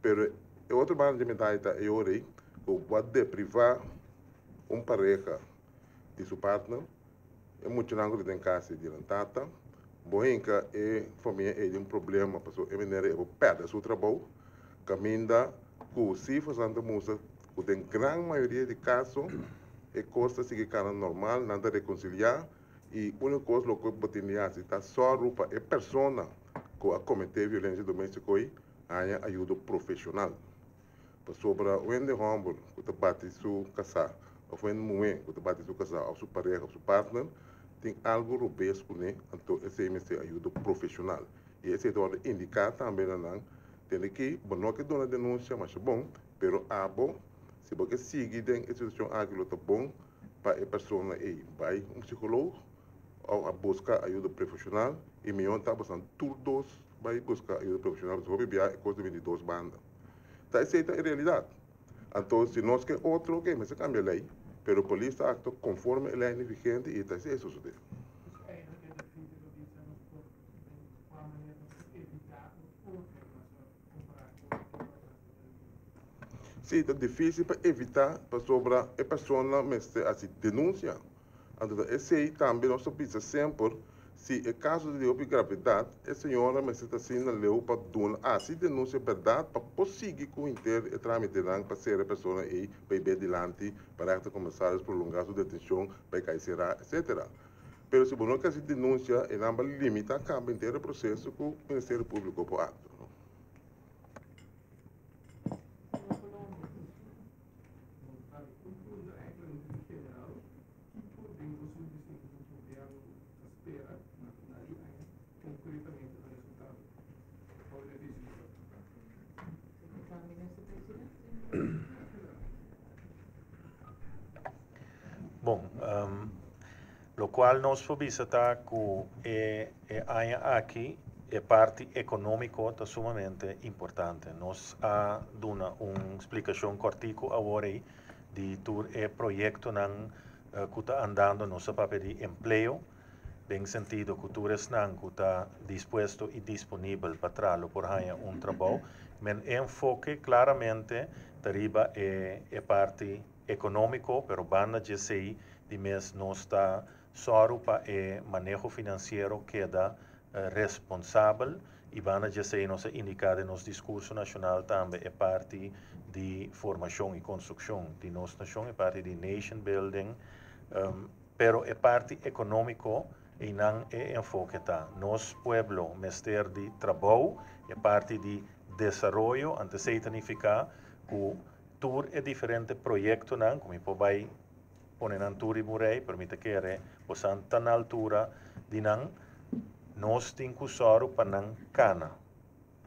Speaker 6: Pero e otro banda di medaya ta e ora ei ku bo a deprivá un pareha di su partner, e muchanan ku ta den kas di nan tata, bo hinka e famia ei den problema pasobra e manera ei bo pèrdè su trabou, kaminda ku sifranan ta mustra ku den gran mayoria di kaso e kos ta sigui kana normal, nan ta rekonsiliá i úniko kos loke bo tin di hasi ta sòru pa e persona ku a kometé violensia doméstiko ei haña ayudo profeshonal. Pasobra un hende hòmber ku ta bati su kasá òf un hende muhé ku ta bati su kasá òf su pareha òf su partner tin algu robes kuné, anto esei mester ayudo profeshonal. I esei ta wòrdu indiká tambe na nan, Tende ki bo no ke duna denunsia masha bon, pero abo si bo ke sigui den e situashon aki lo ta bon pa e persona ei bai un psikoloog òf a buska ayudo profeshonal i mihó ta bosan tur dos bai buska ayudo profeshonal pasobra hopi bia e kos ta bini di dos banda. Ta esei ta e realidat. Anto si nos ke otro ke mester kambia lei, pero polis ta aktua konforme e leinan vigente i ta esei a sosodé. Sí, ta difísil pa evitá pasobra e persona mester hasi denunsia. Anto ta esei tambe nos ta bisa semper, si e kaso ta di hopi gravedat, e señora mester ta asina leu pa duna hasi denunsia bèrdat pa por sigui ku henter e trámitenan pa sera e persona ei pa e bia dilanti pa rèchter komisaris prolongá su detenshon pa e kai será, etcétera. Pero si bo no ke hasi denunsia e nan ba limitá kaba henter e proseso ku Ministerio Públiko por aktua.
Speaker 2: Bon, locual nos por bisa ta cu e aña aki e parti economico ta sumamente importante. Nos a duna un splicacion cortico awor ey di tur e proyectonan cu ta andando. Nos a papia di empleo, den sentido cu tur esnan cu ta dispuesto y disponibel pa traha lo por haña un trabou. Men e enfoke claramente ta riba e e parti economico, pero banda djesey di mes nos ta sòru pa e maneho financiero keda responsabel y banda djesey nos a indica den nos discurso nacional tambe e parti di formacion y construccion di nos nacion, e parti di nation building. Pero e parti economico eynan e enfoke ta. Nos pueblo mester di trabou, e parti di desaroyo, anto esey ta nifica cu tur e diferente proyectonan cu mi por bay pone nan tur riba un rey, pero mi ta kere bosan ta na altura di nan, nos tin cu sòru pa nan cana.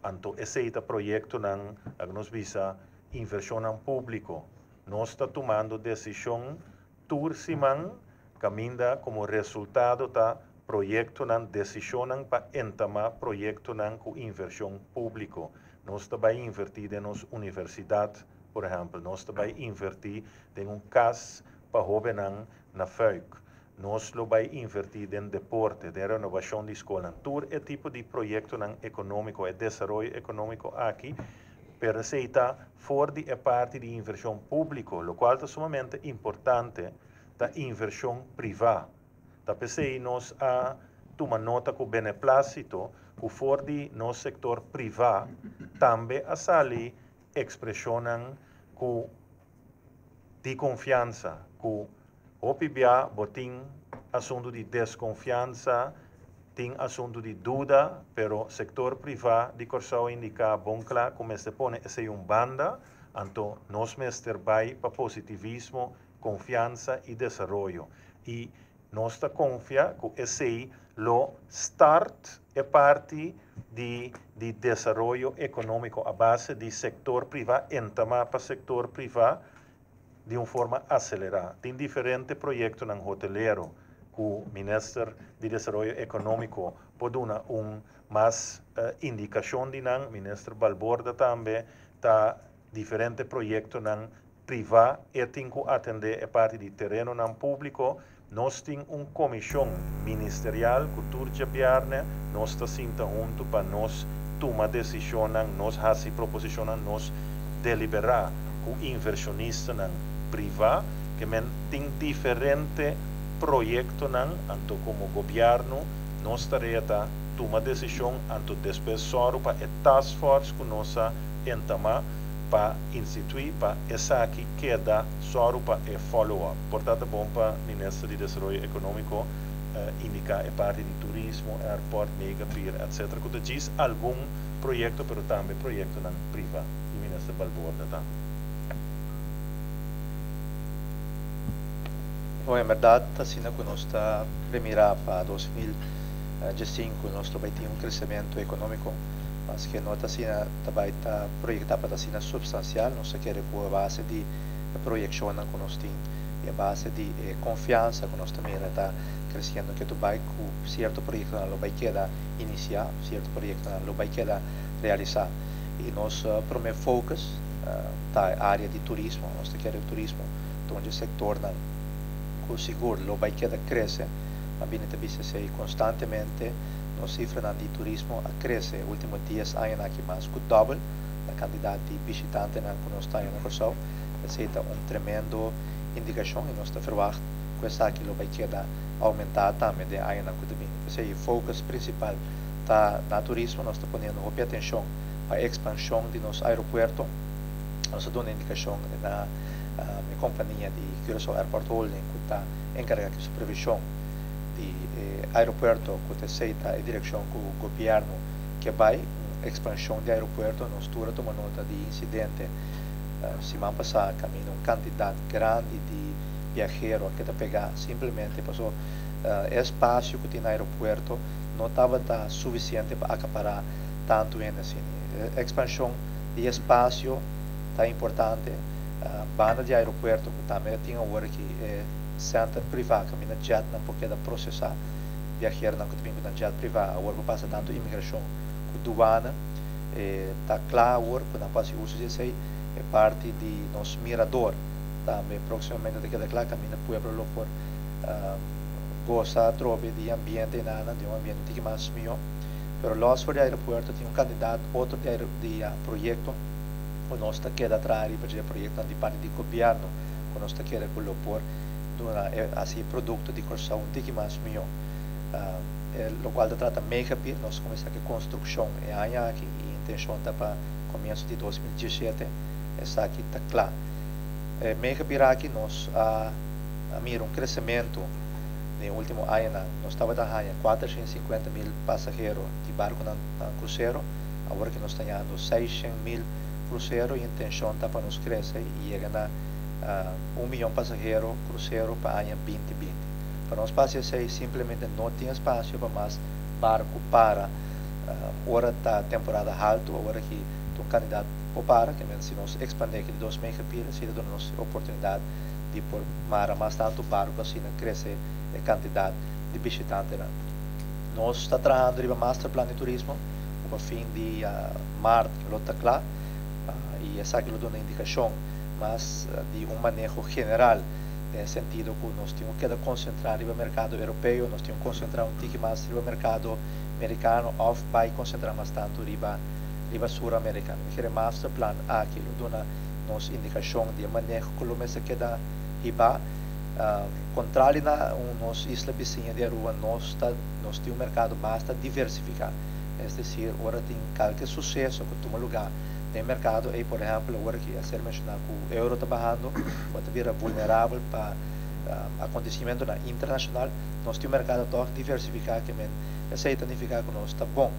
Speaker 2: Anto esey ta proyectonan, laga nos bisa, inversionnan publico. Nos ta tumando decision Tur siman kaminda komo resultado ta proyektonan, desishonnan pa entamá proyektonan ku invershon públiko. Nos ta bai invertí den nos universidat, por ehèmpel. Nos ta bai invertí den un kas pa hóbennan na Fuik. Nos lo bai invertí den deporte, den renovashon di skolnan. Tur e tipo di proyektonan ekonómiko, e desaroyo ekonómiko aki, pero esei ta for di e parti di invershon públiko, lokual ta sumamente importante, ta invershon privá. Ta p'esei nos a tuma nota ku beneplásito ku for di nos sektor privá tambe a sali ekspreshonnan ku di konfiansa ku. Hopi bia bo tin asuntu di deskonfiansa, tin asuntu di duda, pero sektor privá di Kòrsou a indiká bon kla ku mester pone esei un banda, anto nos mester bai pa positivismo, konfiansa i desaroyo. I nos ta konfia ku esei lo start e parti di di desaroyo ekonómiko a base di sektor privá, entamá pa sektor privá di un forma aselerá. Tin diferente proyektonan hotelero ku Minister di Desaroyo Ekonómiko por duna un mas indikashon di nan. Minister Balborda tambe ta diferente proyektonan privá e tin ku atendé e parti di terenonan públiko. Nos tin un komishon ministerial ku tur djabièrnè nos ta sinta huntu pa nos tuma desishonnan, nos hasi proposishonnan, nos deliberá ku invershonistanan privá. Ke men tin diferente proyektonan, anto komo gobièrnu nos tarea ta tuma desishon, anto despues sòru pa e taskforce ku nos a entamá pa instituí pa esaki keda sòru pa e follow up. Por ta ta bon pa Minister di Desaroyo Ekonómiko indiká e parti di turismo, airport, mega pier etc. Ku ta djis algun proyekto pero tambe proyektonan priva i Minister Balborda tambe.
Speaker 9: Bon, en bèrdat ta asina ku nos ta premirá pa 2015 nos lo bai tin un kresementu ekonómiko, maske no ta asina ta bai ta proyektá pa ta asina supstansial, nos ta kere ku a base di e proyekshonnan ku nos tin i a base di e konfiansa ku nos ta mira ta kresiendo ketu bai ku sierto proyektonan lo bai keda inisiá, sierto proyektonan lo bai keda realisá. I nos promé focus ta e área di turismo. Nos ta kere turismo ta un dje sektornan ku sigur lo bai keda krese. A bini ta bisa esei konstantemente. Nos sifranan di turismo a krese e último dies añanan aki mas ku dòbel. Na kantidat di bishitantenan ku nos ta haña na Kòrsou. Esei ta un tremendo indikashon i nos ta ferwagt ku esaki lo bai keda oumentá tambe den añanan ku ta bini. P'esei e focus prinsipal ta na turismo. Nos ta poniendo hopi atenshon pa e ekspanshon di nos aeropuerto. Nos a duna indikashon na e kompania di Curaçao Airport Holding ku ta enkargá ku supervishon di e aeropuerto ku ta esei ta e direkshon ku gobièrnu ke bai. Un ekspanshon di aeropuerto. Nos tur a tuma nota di insidente siman pasá kaminda un kantidat grandi di biahero a keda pegá simplemente paso e espasio ku tin na aeropuerto no tabata sufisiente pa akapará tantu hende asina. E ekspanshon di espasio ta importante banda di aeropuerto ku tambe tin awor aki e sènter privá kaminda djètnan por keda prosesá biaheronan ku ta bin ku nan djèt privá awor por pasa tantu imigrashon ku duana e ta kla awor ku nan por hasi uso di esei. E parti di nos mirador tambe próksimamente ta keda kla kaminda pueblo lo por gosa atrobe di ambiente enanan, di un ambiente un tiki mas mihó. Pero lòs for di aeropuerto tin un kantidat otro di di proyekto ku nos ta keda traha riba dje, proyektonan di parti di gobièrnu ku nos ta kere ku lo por duna e hasi e produkto di Kòrsou un tiki mas mihó. E lokual ta trata Megapir, nos a kuminsá ku e konstrukshon e aña aki i intenshon ta pa komienso di 2017 esaki ta kla. E Megapir aki nos a mira un kresementu den e último añanan. Nos tabata haña 450.000 pasahero di barkunan krusero, awor aki nos ta hañando 600.000 krusero i intenshon ta pa nos krese i yega na un miyon pasahero krusero pa aña 2020. Pa nos pasa esei simplemente no tin espasio pa mas barku para ora ta temporada haltu. Awor aki ta un kandidat por para, ke men si nos ekspandé aki di dos megapir esei ta duna nos e oportunidat di por mara mas tantu barku asina krese e kantidat di bishitantenan. Nos ta trahando riba masterplan di turismo ku pa fin di mart lo ta kla i esaki lo duna indikashon mas di un maneho general den e sentido ku nos tin ku keda konsentrá riba merkado europeo, nos tin ku konsentrá un tiki mas riba merkado merikano òf bai konsentrá mas tantu riba riba Sur Amerika. Mi kere masterplan aki lo duna nos indikashon di e maneho ku lo mester keda hibá. Kontrali na un nos isla bisiña di Aruba nos ta nos tin un merkado basta diversifiká. Es desir ora tin kalke suseso ku tuma lugá den merkado ei, por ehèmpel awor aki a ser menshoná ku euro ta bahando, bo ta bira vulnerabel pa Acontecimentonan internacional, nos tin un mercado toch diversifica ke men esey ta nifica cu nos ta bon.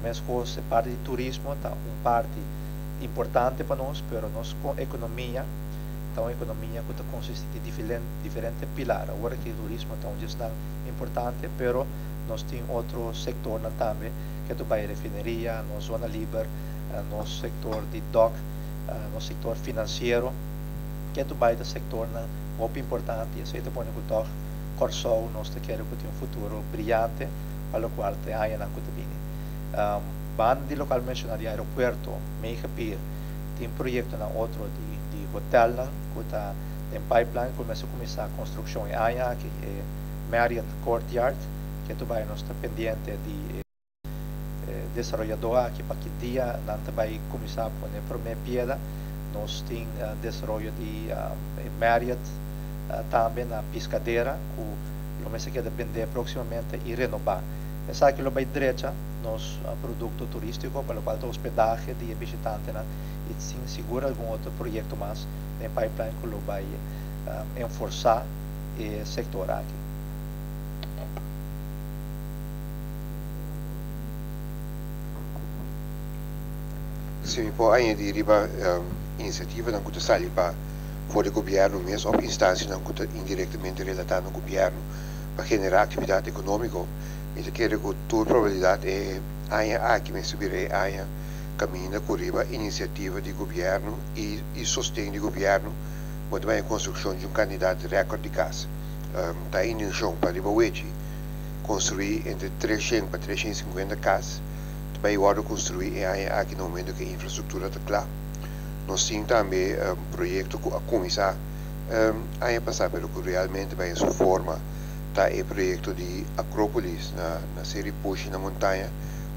Speaker 9: Mescos e parti di turismo ta un parti importante pa nos, pero nos economia ta un economia cu ta consisti di diferente pilar. Awor aki turismo ta un di esnan importante, pero nos tin otro sectornan tambe ke ta bay refineria, nos zona liber, nos sector di dock, nos sector financiero, ke ta bay ta sectornan hopi importante y esey ta pone cu tog Corsou nos ta kere cu tin un futuro briyante pa locual ta e añanan cu ta bini. Banda di locual menciona di aeropuerto, Megapier, tin proyectonan otro di di hotelnan cu ta den pipeline cu mester cuminsa construccion e aña aki, e Marriott Courtyard, ke ta bay nos ta pendiente di e desaroyadó aki pa ki dia nan ta bai kuminsá pone promé pieda. Nos tin desaroyo di e Marriott tambe na Piscadera ku lo mester keda bendé próksimamente i renobá. Esaki lo bai drecha nos produkto turístiko pa lokual ta hospedahe di e bishitantenan i sin sigur algun otro proyekto mas den pipeline ku lo bai enforsá e sektor aki.
Speaker 7: Si mi por añadi riba iniciativanan cu ta sali pa for di gobierno mes of instancianan cu ta indirectamente relata na gobierno pa genera actividad economico, mi ta kere cu tur probabilidad e aña aki mester bira e aña caminda cu riba iniciativa di gobierno y y sosten di gobierno bo ta bay e construccion di un cantidad record di cas. Ta e intencion pa riba wechi Construi entre 300 pa 350 cas ta bay wordo construi e aña aki na momento cu e infrastructura ta cla. Nos tin tambe proyecto cu a cuminsa aña pasa pero cu realmente bay en su forma ta e proyecto di Acropolis na na Seri Pushi na Montaña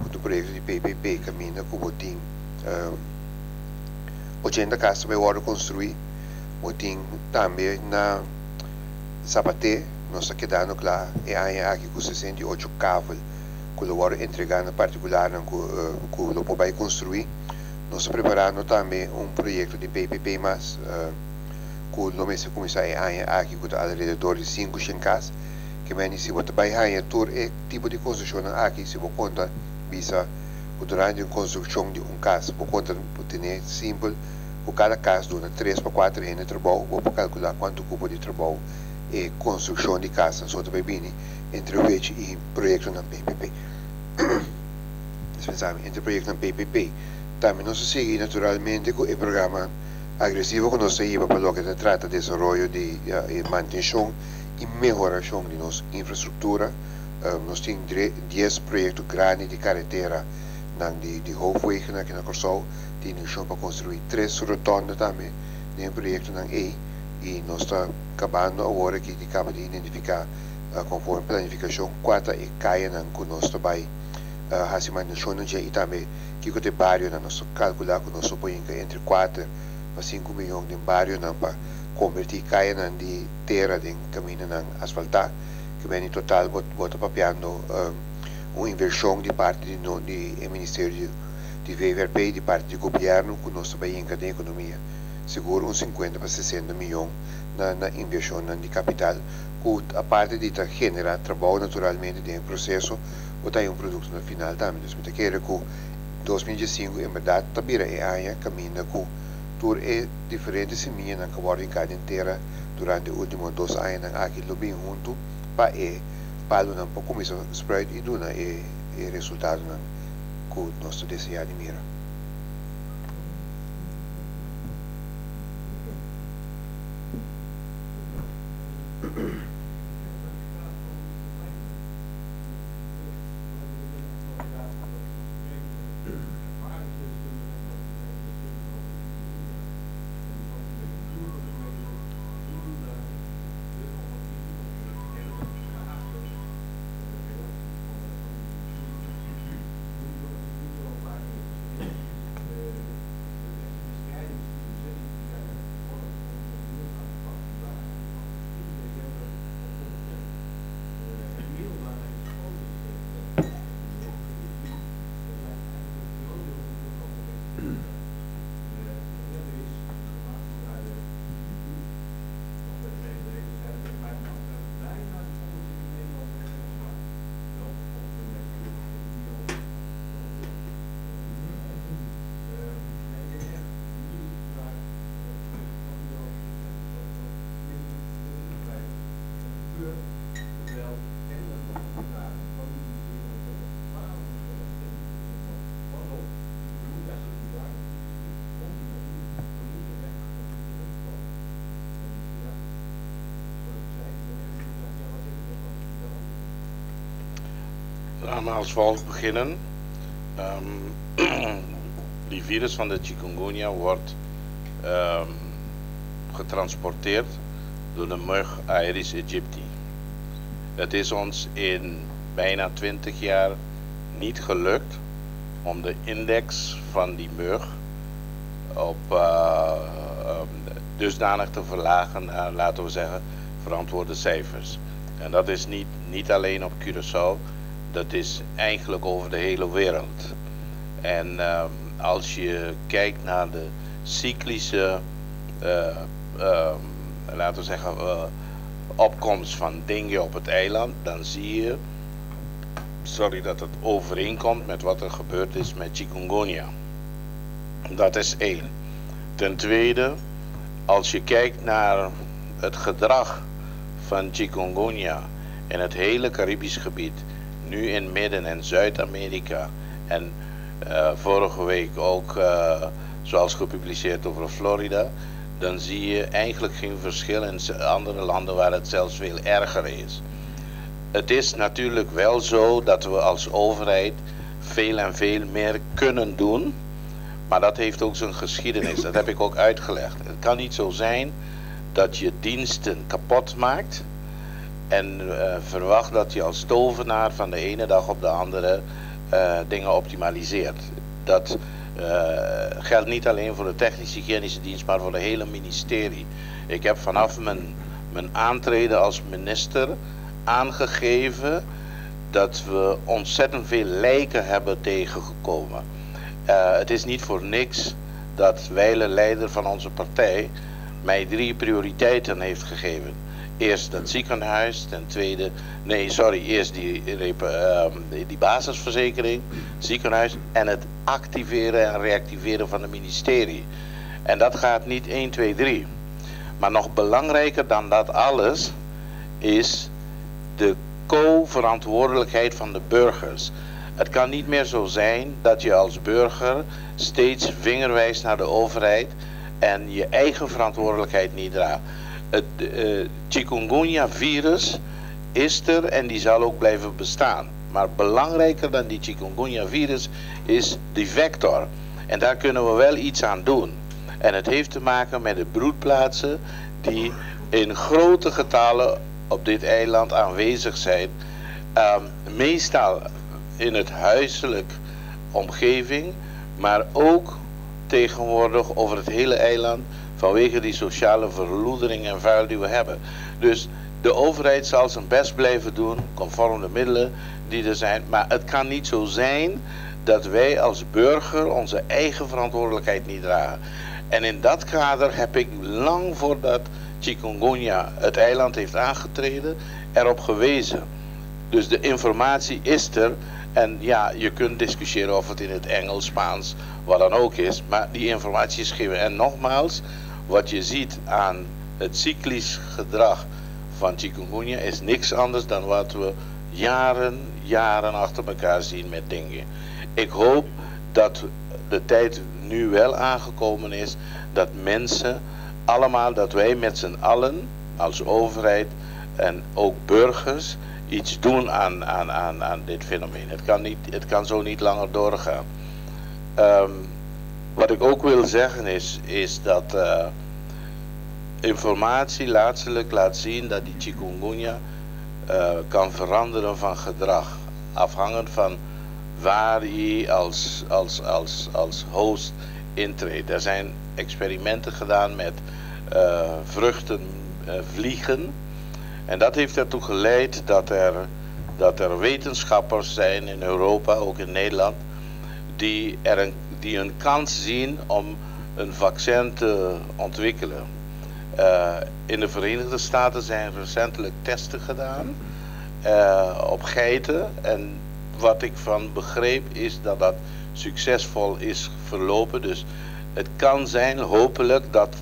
Speaker 7: cu ta un proyecto di PPP caminda cu bo tin 80 cas ta bay wordo construi. Bo tin tambe na Sabaté. Nos ta kedando kla e aña aki ku 68 kavel ku lo wòrdu entregá na partikularnan ku ku lo por bai konstruí. Nos ta preparando tambe un proyekto di PPP mas ku lo mester kuminsá e aña aki ku ta alrededor di 500 kas. Ke meni si bo ta bai haña tur e tipo di konstrukshonnan aki si bo konta bisa ku durante un konstrukshon di un kas bo konta bo tene simpel ku kada kas duna tres pa kuater hende trabou bo por kalkulá kuantu kupo di trabou e konstrukshon di kasnan so ta bai bini entre wech i proyektonan PPP. Dispensami, entre proyektonan PPP. Tambe nos ta sigui naturalmente ku e programa agresivo ku nos ta hiba pa loke ta trata desaroyo di e mantenshon i mehorashon di nos infrastruktura. Nos tin dies proyekto grandi di karetera nan di di hoofdwegen aki na Kòrsou. Tin intenshon pa konstruí tres rotonda tambe den e proyektonan ei i nos ta Kabando awor aki di kaba di identifiká konforme planifikashon kua ta e kayanan ku nos ta bai hasi mantenshon na dje i tambe kiko ta e barionan. Nos ta kalkulá ku nos lo por hinka entre kuater pa sinku miyon den barionan pa kombertí kayanan di tera den kamindanan asfaltá. Ke beni total bo bo ta papiando un invershon di parti di no di e ministerio di VVRP di parti di gobièrnu ku nos ta bai hinka den ekonomia sigur un sinkuenta pa sesenta miyon. Na na invershonnan di kapital ku aparte di ta generá trabou naturalmente den e proseso bo ta haña un produkto na final tambe. Dus mi ta kere ku 2015 en bèrdat ta bira e aña kaminda ku tur e diferente simianan ku a wòrdu hinká den tera durante e último dos añanan aki lo bin huntu pa e palunan por kuminsá spruit i duna e e resultadonan ku nos ta deseá di mira.
Speaker 12: Laat me als volgt beginnen. Die virus van de chikungunya wordt getransporteerd door de mug Aedes aegypti. Het is ons in bijna 20 jaar niet gelukt om de index van die mug op dusdanig te verlagen naar, laten we zeggen, verantwoorde cijfers. En dat is niet alleen op Curaçao, dat is eigenlijk over de hele wereld. En als je kijkt naar de cyclische, laten we zeggen, opkomst van dengue op het eiland, dan zie je, sorry, dat het overeenkomt met wat er gebeurd is met chikungunya. Dat is één. Ten tweede, als je kijkt naar het gedrag van chikungunya in het hele Caribisch gebied, nu in Midden- en Zuid-Amerika en vorige week ook, zoals gepubliceerd over Florida, dan zie je eigenlijk geen verschil in andere landen waar het zelfs veel erger is. Het is natuurlijk wel zo dat we als overheid veel en veel meer kunnen doen, maar dat heeft ook zijn geschiedenis. Dat heb ik ook uitgelegd. Het kan niet zo zijn dat je diensten kapot maakt en verwacht dat je als tovenaar van de ene dag op de andere dingen optimaliseert. Dat geldt niet alleen voor de technisch-hygiënische dienst, maar voor de hele ministerie. Ik heb vanaf mijn aantreden als minister aangegeven dat we ontzettend veel lijken hebben tegengekomen. Het is niet voor niks dat wijlen leider van onze partij mij 3 prioriteiten heeft gegeven. Eerst dat ziekenhuis, ten tweede, nee sorry, eerst die basisverzekering, ziekenhuis en het activeren en reactiveren van het ministerie. En dat gaat niet 1, 2, 3. Maar nog belangrijker dan dat alles is de co-verantwoordelijkheid van de burgers. Het kan niet meer zo zijn dat je als burger steeds vingerwijst naar de overheid en je eigen verantwoordelijkheid niet draagt. Het chikungunya-virus is er en die zal ook blijven bestaan. Maar belangrijker dan die chikungunya-virus is die vector. En daar kunnen we wel iets aan doen. En het heeft te maken met de broedplaatsen die in grote getalen op dit eiland aanwezig zijn. Meestal in het huiselijk omgeving, maar ook tegenwoordig over het hele eiland vanwege die sociale verloedering en vuil die we hebben. Dus de overheid zal zijn best blijven doen, conform de middelen die er zijn. Maar het kan niet zo zijn dat wij als burger onze eigen verantwoordelijkheid niet dragen. En in dat kader heb ik lang voordat chikungunya het eiland heeft aangetreden, erop gewezen. Dus de informatie is er. En ja, je kunt discussiëren of het in het Engels, Spaans, wat dan ook is. Maar die informatie is gegeven. En nogmaals, wat je ziet aan het cyclisch gedrag van chikungunya is niks anders dan wat we jaren, jaren achter elkaar zien met dengue. Ik hoop dat de tijd nu wel aangekomen is dat mensen allemaal, dat wij met z'n allen als overheid en ook burgers iets doen aan dit fenomeen. Het kan zo niet langer doorgaan. Wat ik ook wil zeggen is dat informatie laatstelijk laat zien dat die chikungunya kan veranderen van gedrag. Afhangend van waar je als host intreedt. Er zijn experimenten gedaan met vruchten, vliegen. En dat heeft ertoe geleid dat er wetenschappers zijn in Europa, ook in Nederland, die een kans zien om een vaccin te ontwikkelen. In de Verenigde Staten zijn recentelijk testen gedaan op geiten. En wat ik van begreep is dat dat succesvol is verlopen. Dus het kan zijn, hopelijk, dat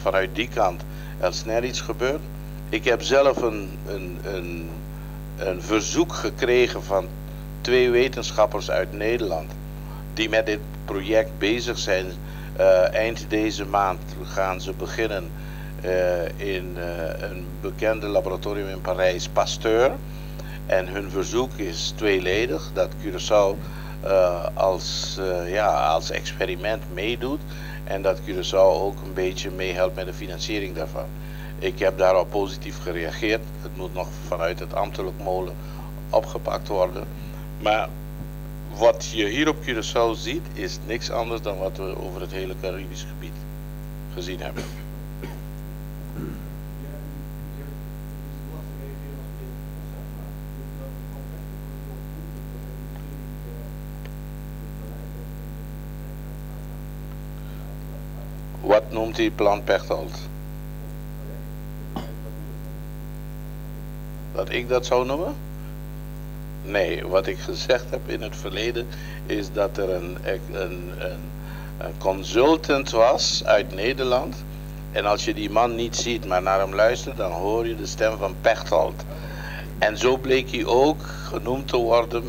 Speaker 12: vanuit die kant er snel iets gebeurt. Ik heb zelf een verzoek gekregen van 2 wetenschappers uit Nederland die met dit project bezig zijn. Eind deze maand gaan ze beginnen in een bekende laboratorium in Parijs, Pasteur. En hun verzoek is tweeledig, dat Curaçao als, ja, als experiment meedoet en dat Curaçao ook een beetje meehelpt met de financiering daarvan. Ik heb daarop positief gereageerd. Het moet nog vanuit het ambtelijk molen opgepakt worden. Maar wat je hier op Curaçao ziet, is niks anders dan wat we over het hele Caribisch gebied gezien hebben. Wat noemt u plan Pechtold? Dat ik dat zou noemen? Nee, wat ik gezegd heb in het verleden is dat er een, een, een, een consultant was uit Nederland. En als je die man niet ziet, maar naar hem luistert, dan hoor je de stem van Pechtold. En zo bleek hij ook genoemd te worden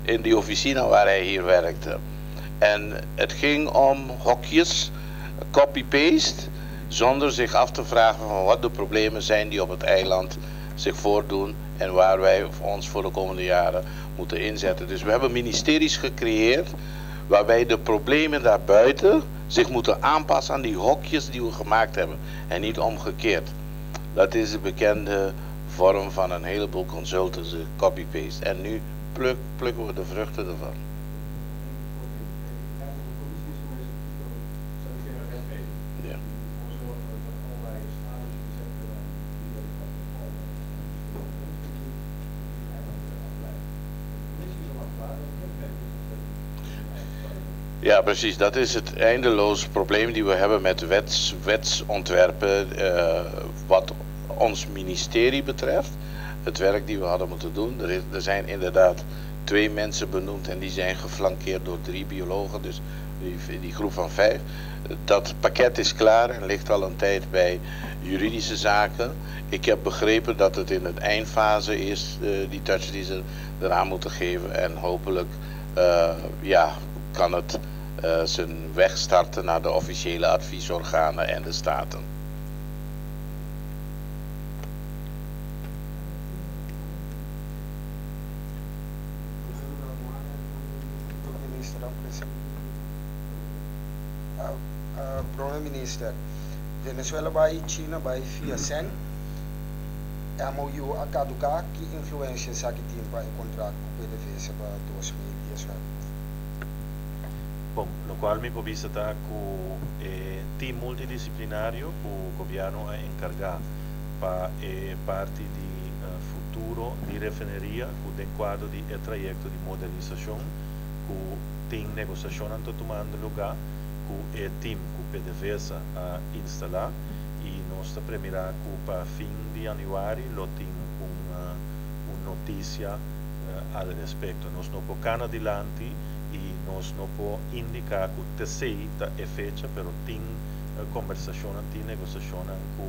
Speaker 12: in die officina waar hij hier werkte. En het ging om hokjes, copy-paste, zonder zich af te vragen van wat de problemen zijn die op het eiland zich voordoen en waar wij ons voor de komende jaren moeten inzetten. Dus we hebben ministeries gecreëerd waarbij de problemen daarbuiten zich moeten aanpassen aan die hokjes die we gemaakt hebben en niet omgekeerd. Dat is de bekende vorm van een heleboel consultants, copy-paste. En nu pluk, plukken we de vruchten ervan. Ja. Ja, precies. Dat is het eindeloos probleem die we hebben met wets, wetsontwerpen. Wat ons ministerie betreft. Het werk die we hadden moeten doen. Er zijn inderdaad twee mensen benoemd en die zijn geflankeerd door drie biologen. Dus die groep van vijf. Dat pakket is klaar en ligt al een tijd bij juridische zaken. Ik heb begrepen dat het in het eindfase is, die touch die ze eraan moeten geven. En hopelijk ja, kan het zijn weg starten naar de officiële adviesorganen en de staten.
Speaker 15: Prome Minister, Venezuela bai China bai fia sèn, MOU a kaduká, ki influensia esaki tin pa e kontrakt ku PDVSA pa 2019?
Speaker 2: Bon, lokual mi por bisa ta ku e team multidisiplinario ku gobièrnu a enkargá pa e parti di futuro di refineria ku den kuadro di e trayekto di modernisashon ku tin negosiashonnan ta tumando lugá ku e team ku PDVSA a instalá i nos ta premirá ku pa fin di yanüari lo tin un un notisia al respekto. Nos no por kana dilanti i nos no por indiká ku t'esei ta e fecha pero tin kombersashonnan, tin negosiashonnan ku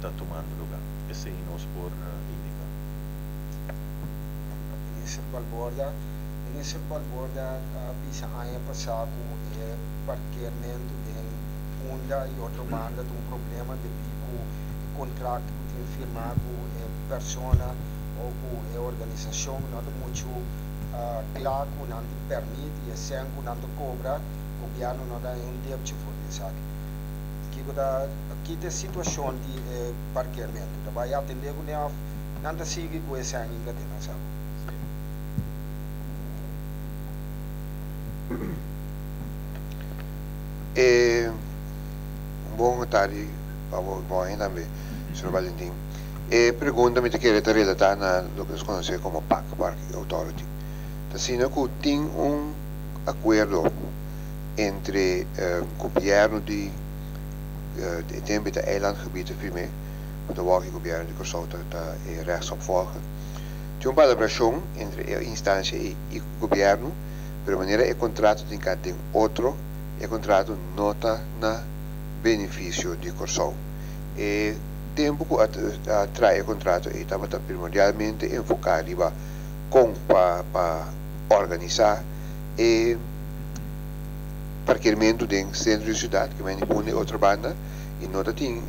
Speaker 2: ta tumando lugá. Esei nos por indiká.
Speaker 15: Minister Balborda, Minister Balborda a bisa aña pasá ku e parkeermentu den Punda i otro banda ta un problema debí ku e kontrakt ku tin firmá ku e persona o ku e organisashon no ta muchu kla ku nan tin pèrmit i e sèn ku nan ta kobra gobièrnu no ta haña un depchi for di esaki. Kiko ta ki ta e situashon di e parkeermentu? Ta bai atendé kuné òf nan ta sigui ku e sèn inga den nan saku?
Speaker 7: E un bon tardi pa bo bon aña tambe señor Valentin. E pregunta mi ta kere ta relata na loke nos conoce como PAC, Parking Authority. Ta asina cu tin un acuerdo entre gobierno di e tempo ta eilandgebied prime cu ta wou ki gobierno di Corsou ta e rechtsopvolger. Tin un palabracion entre e instancia ey y gobierno, pero manera e contrato tin ka den otro, e contrato no ta na beneficio di Corsou. E tempo cu a traha e contrato ey tabata primordialmente enfoca riba con pa pa organisa e parkeermento den centro di ciudad, ke mende punda e otro banda, i no ta tin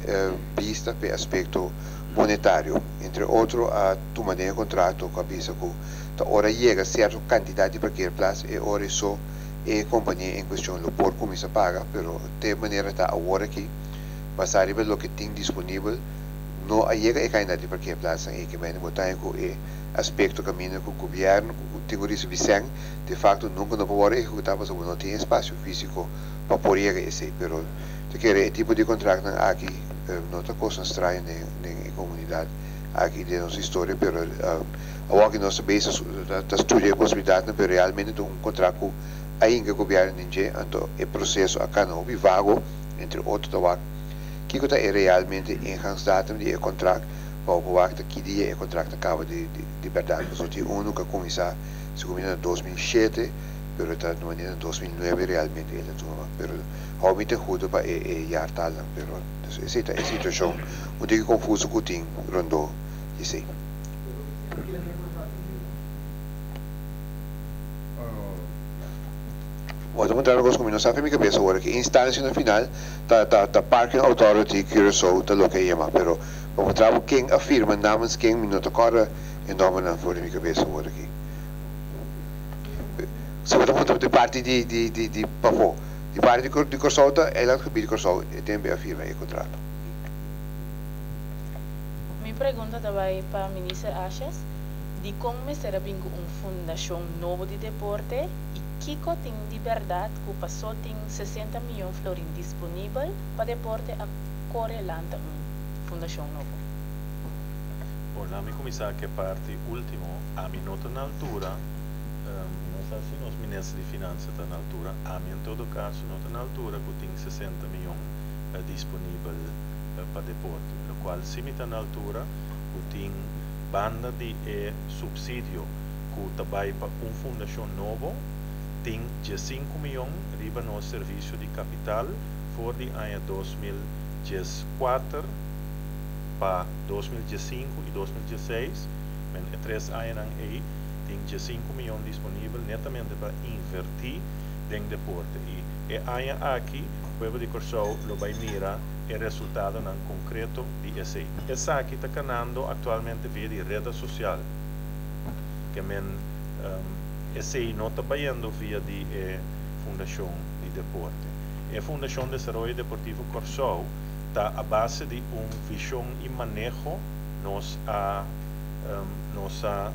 Speaker 7: bista p'e aspekto monetario. Entre otro a tuma den e kontrato ku a bisa ku ta ora yega sierto kantidat di parkeerplaats e ora ei so e kompania en kuestion lo por kuminsá paga, pero te manera ta awor aki basá riba loke tin disponibel no a yega e kantidat di parkeerplaatsnan ei. Kimente bo ta haña ku e aspekto kaminda ku gobièrnu tin ku risibí sèn de fakto nunka no por wòrdu ehekutá pasobra bo no tin espasio físiko pa por yega esei. Pero ta kere e tipo di kontraktnan aki no ta kosnan straño den e komunidat aki den nos historia, pero awor aki nos ta bezig ta studia e posibilidatnan, pero realmente ta un kontrakt ku a hinka gobièrnu den dje, anto e proseso a kana hopi vago, entre otro ta wak kiko ta e realmente ingangsdatum di e kontrakt pa bo por wak ta ki dia e kontrakt ta kaba di bèrdat, pasobra tin unu ku a kuminsá segun mi na 2007 pero ta na 2009 realmente el a tuma, pero hou mi ten hudo pa e jaartalnan, pero esei ta e situashon un tiki konfuso ku tin rondó di esei. Bo ta puntra mi kos ku mi no sa fe mi kabesa ora ki instansia na final ta ta ta Parking Authority Curaçao ta loke a yama, pero pa puntra bo ken a firma namens ken mi no ta kòrda e nòmbernan for di mi kabesa ora aki. Si bo ta puntra di parti di di di di pafó. Di parti di Kòrsou ta Eilandgebied Kòrsou e tempu a firma e kontrato.
Speaker 16: Mi pregunta ta bai pa Minister Asjes, dikon mester a bin ku un fundashon nobo di deporte i kiko tin di bèrdat ku pasó tin 60 miyon florin disponibel pa deporte a kore lanta un fundashon nobo?
Speaker 2: Bon, lami kuminsá ku e parti último. Ami no ta na altura. Mi no sa si nos minister di finansa ta na altura. Ami en todo caso no ta na altura cu tin 60 miyon disponibel pa deporte. Locual si mi ta na altura cu tin banda di e subsidio cu ta bay pa un fundacion nobo, tin 15 miyon riba nos servicio di capital for di aña 2014 pa 2015 y 2016, men e tres añanan ey. Tin 15 miyon disponibel netamente pa invertí den deporte i e aña aki pueblo di Kòrsou lo bai mira e resultadonan konkreto di esei. Esaki ta kanando aktualmente via di reda sosial, ke men esei no ta bayendo via di e Fundashon di Deporte. E Fundashon Desaroyo Deportivo Kòrsou ta a base di un vishon i maneho nos a nos a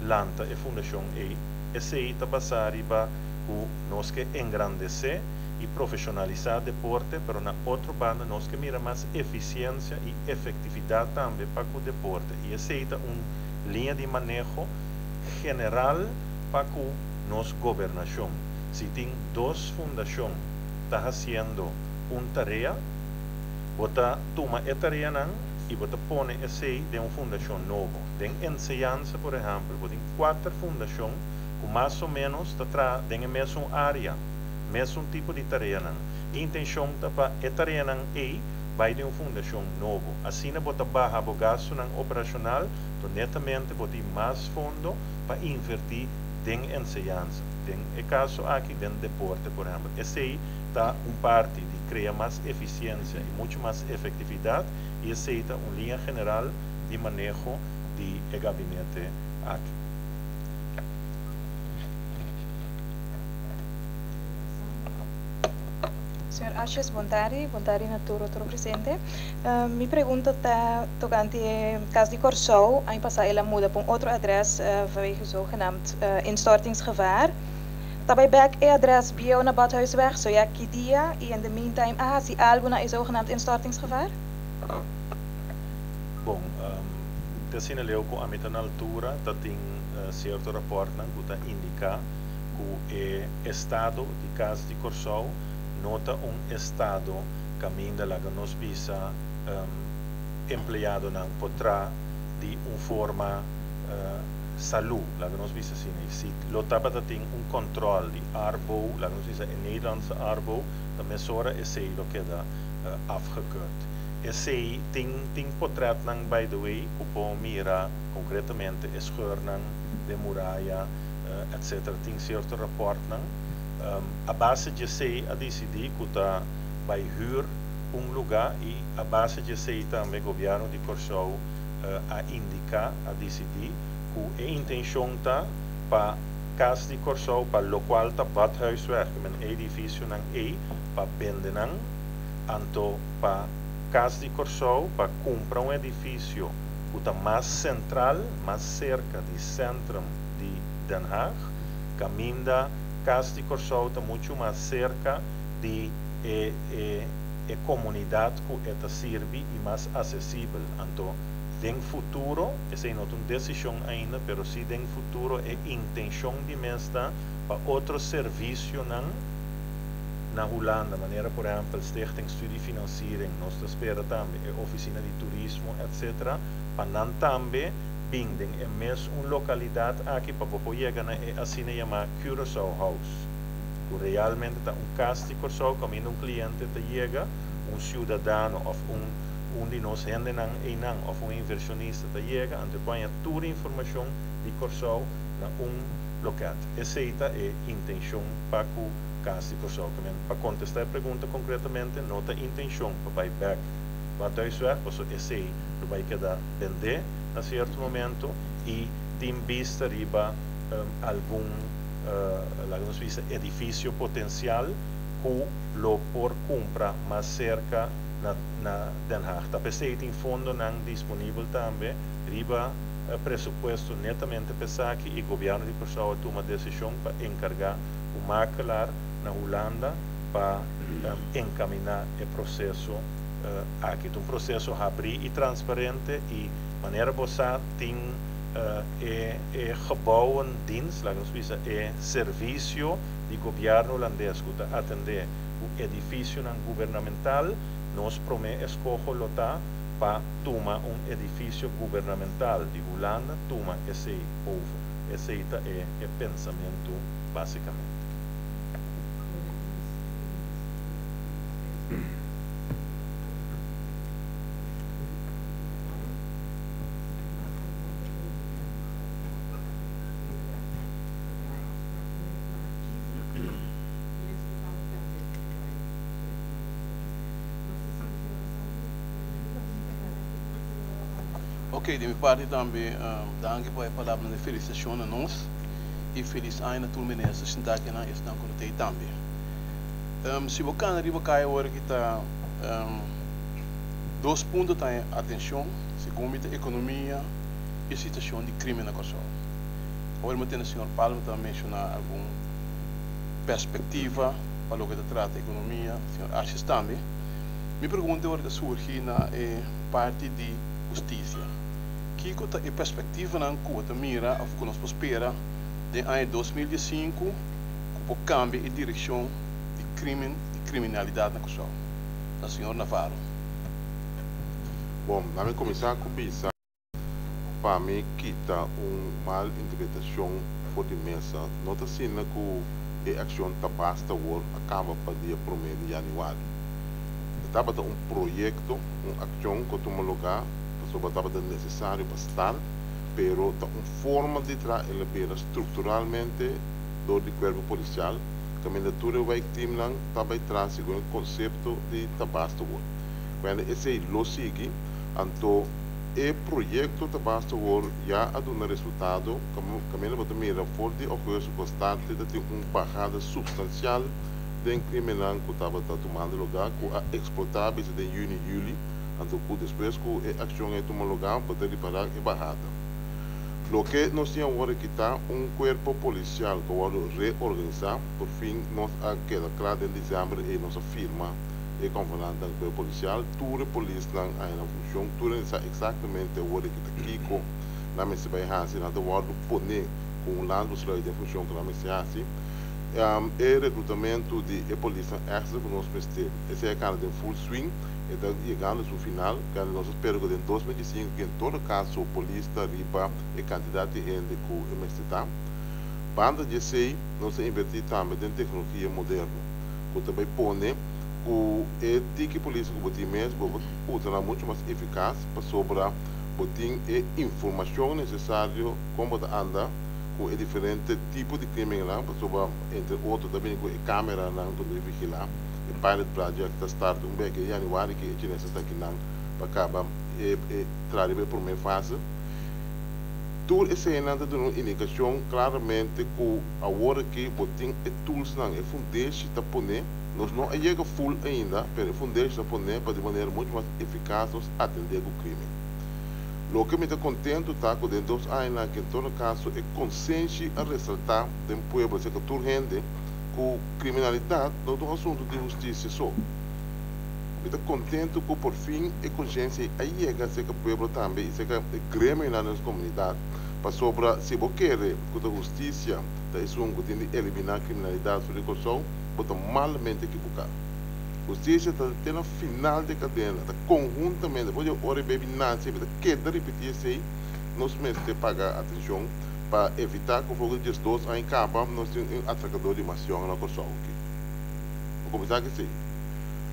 Speaker 2: lanta e fundashon ei, esei ta basá riba ku nos ke engrandesé i profeshonalisá deporte, pero na otro banda nos ke mira mas efisiensia i efektividat tambe pa ku deporte. I esei ta un liña di maneho general pa ku nos gobernashon. Si tin dos fundashon ta hasiendo un tarea, bo ta tuma e tareanan i bo ta pone esei den un fundashon nobo. Den enseñansa, por ehèmpel, bo tin kuater fundashon ku mas o ménos ta traha den e mesun área, mesun tipo di tareanan. E intenshon ta pa e tareanan ei bai den un fundashon nobo. Asina bo ta baha bo gastunan operashonal, to netamente bo tin mas fondo pa invertí den enseñansa. Den e kaso aki den deporte, por ehèmpel. Esei ta un parti di krea mas efisiensia i muchu mas efektividat. I esei ta un liña general di maneho di e gabinete aki.
Speaker 17: Señor Asjes, bon tardi. Bon tardi na tur otro presente. Mi pregunta ta tocante e cas di Corsou. Aña pasa el a muda pa un otro adres vanwege zogenaamd instortingsgevaar. Ta bay bek e adres bieu na Badhuisweg, so ya ki dia y in the meantime a haci algo na e zogenaamd instortingsgevaar?
Speaker 2: Bon, te asina leu ku ami ta na altura ta tin sierto raportnan ku ta indiká ku e estado di Kas di Kòrsou no ta un estado kaminda laga nos bisa empleadonan por tra di un forma salú, laga nos bisa asina. I si lo tabata tin un kòntròl di Arbo, laga nos bisa e Nederlandse Arbo, ta mesora esei lo keda afgekeurd. Esei tin tin potretnan by the way ku por mira konkretamente e scheurnan den muraya etc. Tin sierto raportnan. A base djesei a disidí ku ta bai hür un lugá i a base di esei tambe Gobièrnu di Kòrsou a indiká, a disidí ku e intenshon ta pa Kas di Kòrsou pa lokual ta Badhuisweg, ke men e edifisionan ei, pa bende nan, anto pa Kas di Kòrsou pa kumpra un edifisio ku ta mas sentral, mas serka di sentrum di Den Haag, kaminda Kas di Kòrsou ta muchu mas serka di e e e komunidat ku e ta sirbi i mas asesibel. Anto den futuro, esei no ta un desishon ainda, pero si den futuro e intenshon di mes ta pa otro servisionan na Hulanda, manera por ehèmpel Stichting Studiefinanciering, nos ta spera tambe e ofisina di turismo etc. Pa nan tambe bin den e mes un lokalidat aki pa bo por yega na e asina yamá Curaçao House, ku realmente ta un kas di Kòrsou kaminda un kliente ta yega, un siudadano òf un un di nos hendenan einan òf un invershonista ta yega, anto e por haña tur informashon di Kòrsou na un lokèt. Esei ta e intenshon pa ku Kas di Kòrsou. Ke men, pa kontestá e pregunta konkretamente, no ta intenshon pa bai bèk Badhuisweg, pasobra esei lo bai keda bendé na sierto momento i tin bista riba algun, laga nos bisa, edifisio potensial ku lo por kumpra mas serka na na Den Haag. Ta p'esei tin fondonan disponibel tambe riba presupuesto netamente p'esaki i Gobièrnu di Kòrsou a tuma desishon pa enkargá un makelaar na Hulanda pa enkaminá e proseso aki. Ta un proseso habrí i transparente i manera bo sa tin e e gebouwendienst, laga nos bisa e servisio di gobièrnu hulandes ku ta atendé ku edifisionan gubernamental, nos promé eskoho lo ta pa tuma un edifisio gubernamental di Hulanda tuma esei over. Esei ta e e pensamentu básikamente.
Speaker 5: Ok, di mi parti tambe danki pa e palabranan di felisitashon na nos i felis aña na tur minister sintá akinan i esnan ku no ta ei tambe. Si bo kana riba kaya ora ki ta dos punto ta atenshon segun mi ta ekonomia i situashon di krimen na Kòrsou. Awor mi tende señor Palma ta menshoná algun perspektiva pa loke ta trata ekonomia, señor Asjes tambe. Mi pregunta awor ta surgi na e parti di hustisia. Kiko ta e perspektivanan ku bo ta mira òf ku nos por spera den aña 2015 ku por kambia e direkshon di krimen, di kriminalidat na Kòrsou? Na señor Navarro.
Speaker 6: Bon, laat mi kuminsá ku bisa. Pa mi kita un mal interpretashon for di mesa, no ta asina ku e akshon ta basta awor a kaba pa dia promé di yanüari. E tabata un proyekto, un akshon ku a tuma lugá pasobra tabata nesesario pa start, pero ta un forma di traha el a bira strukturalmente dor di kuerpo polisial, kaminda tur e wijkteamnan ta bai traha segun e konsepto di ta basta awor. Kuende esei lo sigui, anto. E proyekto ta basta awor ya a duna resultado, kaminda bo ta mira for di ougùstùs ku a start ta tin un bahada supstansial den krimennan ku tabata tumando lugá ku a eksplotá bisa den yüni yüli, anto ku despues ku e akshon ei tuma lugá bo ta ripará e bahada. Loke nos tin awor aki ta un kuerpo polisial ku a wòrdu reorganisá, por fin nos a keda kla den desèmber ei nos a firma e konvenantnan ku e polisial, tur e polisnan a hena funshon, tur hende sa eksaktamente awor di kita kiko nan mester bai hasi, nan ta wòrdu poné ku un landsbesluit den funshon ku nan mester hasi. E reklutamentu di e polisnan èkstra ku nos mester, esei a kana den full swing, e ta yegando su final, kende nos a spera ku den 2025 ku en todo kaso polis ta riba e kantidat di hende ku e mester ta. Banda di esei nos a invertí tambe den teknologia moderno. Ku ta bai pone ku e tiki polis ku bo tin mes bo por usa nan muchu mas efikas pasobra bo tin e informashon nesesario kon bo ta anda ku e diferente tipo di krimennan pasobra entre otro ta bini ku e kameranan ku ta bai vigilá. E pilot project ta start un bek e januari ku e chinesnan ta akinan pa kaba e traha riba e promé fase. Tur eseinan ta duna un indikashon klaramente ku awor aki bo tin e toolsnan, e fundeshi ta poné. Nos no a yega full ainda, pero e fundeshi ta poné pa di manera muchu mas efikas nos atendé ku krimen. Loke mi ta kontentu ta ku den dos añanan aki en todo kaso e konsenshi a resaltá den pueblo serka tur hende ku kriminalidat no ta un asuntu di hustisia so. Mi ta kontentu ku por fin e konshensia ei a yega serka pueblo tambe i serka e gremionan den nos komunidat, pasobra si bo kere ku ta hustisia ta esun ku tin di eliminá kriminalidat for di Kòrsou, bo ta malamente ekiboká. Hustisia ta te na final di e kadena, ta konhuntamente, por di ora e baby nase, mi ta keda ripití esei, nos mester paga atenshon pa evitá ku for di diesdos aña kaba nos tin un atrakador di mas yòn na Kòrsou aki. Bo kuminsá ku esei.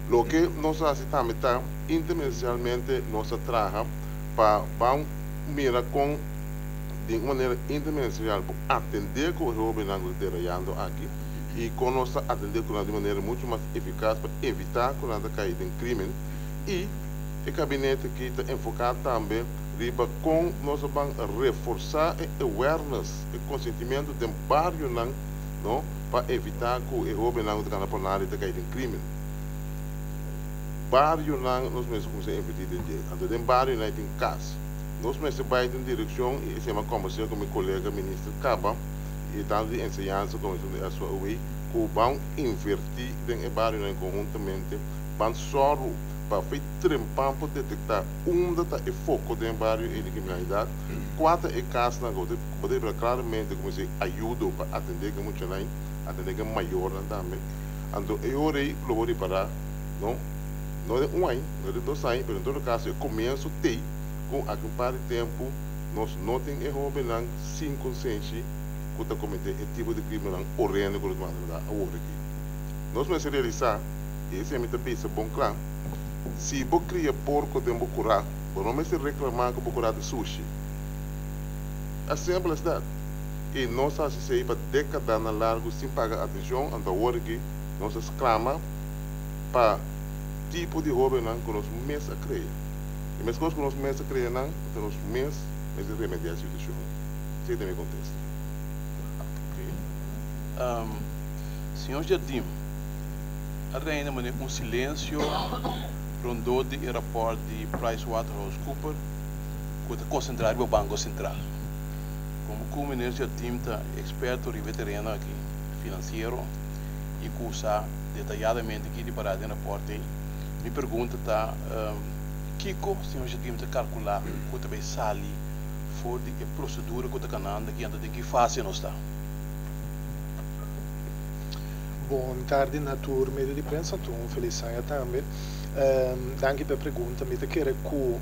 Speaker 6: Loke nos a hasi tambe ta interministerialmente nos a traha pa ban mira kon di un manera interministerial por atendé ku e hóbennan ku ta derayando aki i kon nos ta atendé ku nan di manera muchu mas efikas pa evitá ku nan ta kai den krímen. I e kabinete aki ta enfoká tambe riba kon nos a ban reforsá e awareness, e konsentimentu den barionan, no, pa evitá ku e hóbennan ku ta kana por nada i ta kai den krímen. Barionan nos mester kuminsá invertí den dje. Anto den barionan i tin kas. Nos mester bai den direkshon i esei mi a kòmbersá ku mi kolega minister kaba i tantu di enseñansa komo esun di SOAW ku ban invertí den e barionan konhuntamente, ban sòru pa fei trempan por detektá unda ta e foko den e bario ei di kriminalidat, kua ta e kasnan ku bo ta ripara klaramente ku mester ayudo pa atendé ku e muchanan, atendé ku e mayornan tambe. Anto e ora ei lo bo ripará, no, no den un aña, no den dos aña, pero en todo kaso e komienso t'ei ku aki un par di tempu nos no tin e hóbennan sin konsenshi ku ta kometé e tipo di krimennan orendo ku nos manda awor aki. Nos mester realisá, i esei mi ta bisa bon kla, Si bo kria porko den bo kurá, bo no mester reklamá ku bo kurá ta sushi. As simple as that. I nos a hasi esei pa dékadanan largu sin paga atenshon, anto awor aki nos a sklama pa tipo di hóbennan ku nos mes a krea. I meskos ku nos mes a krea nan, anto nos mes mester remediá e situashon. Esei ta mi kontesta.
Speaker 5: Señor Jardim. A reina manera un silensio rondó di e rapòrt di PricewaterhouseCoopers ku ta konsentrá riba Banko Sentral. Komo ku Minister Jardim ta eksperto riba e tereno aki finansiero i ku sa detayadamente ki di pará den rapòrt ei, mi pregunta ta kiko señor Jardim ta kalkulá ku ta bai sali for di e prosedura ku ta kanando aki anto den ki fase nos ta?
Speaker 18: Bon tardi na tur medio di prensa, tur un felis aña tambe. Danki pa e pregunta. Mi ta kere ku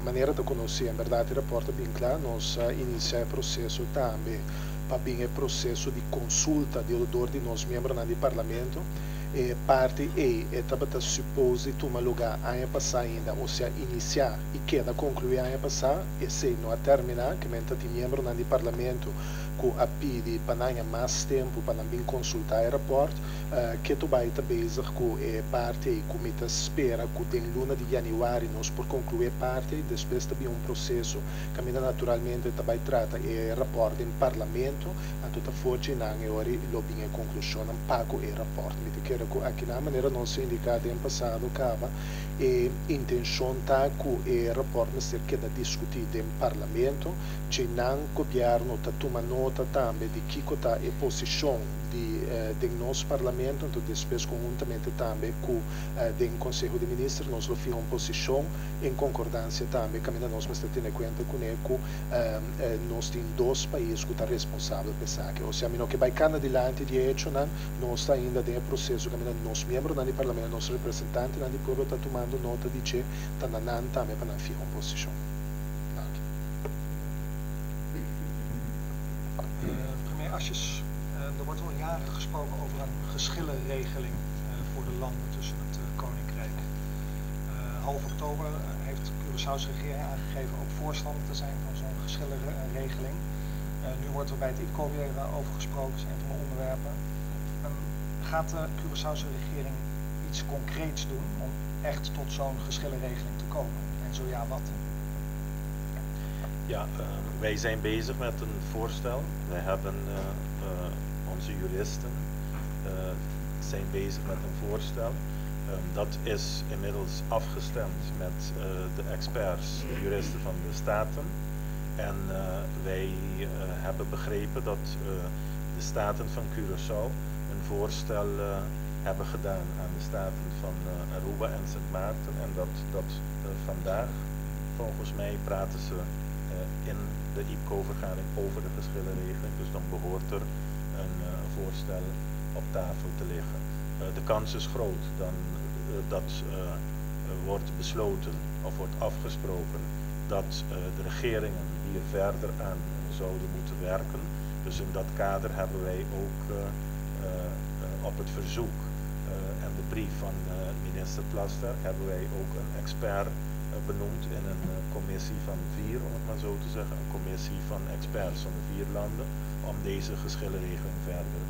Speaker 18: manera ta konosí, en bèrdat e rapòrt a bin kla, nos a inisiá e proseso tambe pa bin e proseso di konsulta di dor di nos miembronan di parlamento. E parti ei e tabata supos di tuma lugá aña pasá ainda, osea inisiá i keda konkluí aña pasá, esei no a terminá, ke men ta tin miembronan di parlamento ku a pidi pa nan haña mas tempu pa nan bin konsultá e rapòrt. Ketu bai ta bezig ku e parti ei ku mi ta spera ku den luna di yanüari nos por konkluí e parti ei. Despues ta bin un proseso kaminda naturalmente ta bai trata e rapòrt den parlamento, anto ta for dje nan e ora ei lo bin e konklushonnan pa ku e rapòrt. Mi ta kere ku akinan manera nos a indiká den pasado kaba e intenshon ta ku e rapòrt mester keda diskutí den parlamento. Dje nan gobièrnu ta tuma nota tambe di kiko ta e posishon di den nos parlamento, anto despues konhuntamente tambe ku den Konseho di Minister nos lo fiha un posishon en konkordansia tambe kaminda nos mester tene kuenta kuné ku nos tin dos pais ku ta responsabel pa esaki. Osea mi no ke bai kana dilanti di e echonan, nos ta ainda den e proseso kaminda nos miembronan di parlamento, nos representantenan di pueblo ta tumando nota di dje, ta na nan tambe pa nan fiha un posishon. Danki.
Speaker 19: Premier Asjes, er wordt al jaren gesproken over een geschillenregeling voor de landen tussen het Koninkrijk. Half oktober heeft de Curaçaose regering aangegeven ook voorstander te zijn van zo'n geschillenregeling. Nu wordt er bij het IPCO weer over gesproken, is een van de onderwerpen. Gaat de Curaçaose regering iets concreets doen om echt tot zo'n geschillenregeling te komen? En zo ja, wat?
Speaker 2: Ja, wij zijn bezig met een voorstel. Wij hebben onze juristen zijn bezig met een voorstel. Dat is inmiddels afgestemd met de experts, de juristen van de Staten. En wij hebben begrepen dat de Staten van Curaçao een voorstel hebben gedaan aan de Staten van Aruba en Sint Maarten. En dat vandaag, volgens mij, praten ze in de IPCO-vergadering over de geschillenregeling. Dus dan behoort er een voorstel op tafel te liggen. De kans is groot dan, dat wordt besloten of wordt afgesproken dat de regeringen hier verder aan zouden moeten werken. Dus in dat kader hebben wij ook op het verzoek en de brief van minister Plasterk hebben wij ook een expert benoemd in een commissie van 4, om het maar zo te zeggen, een commissie van experts van de 4 landen om deze geschillenregeling verder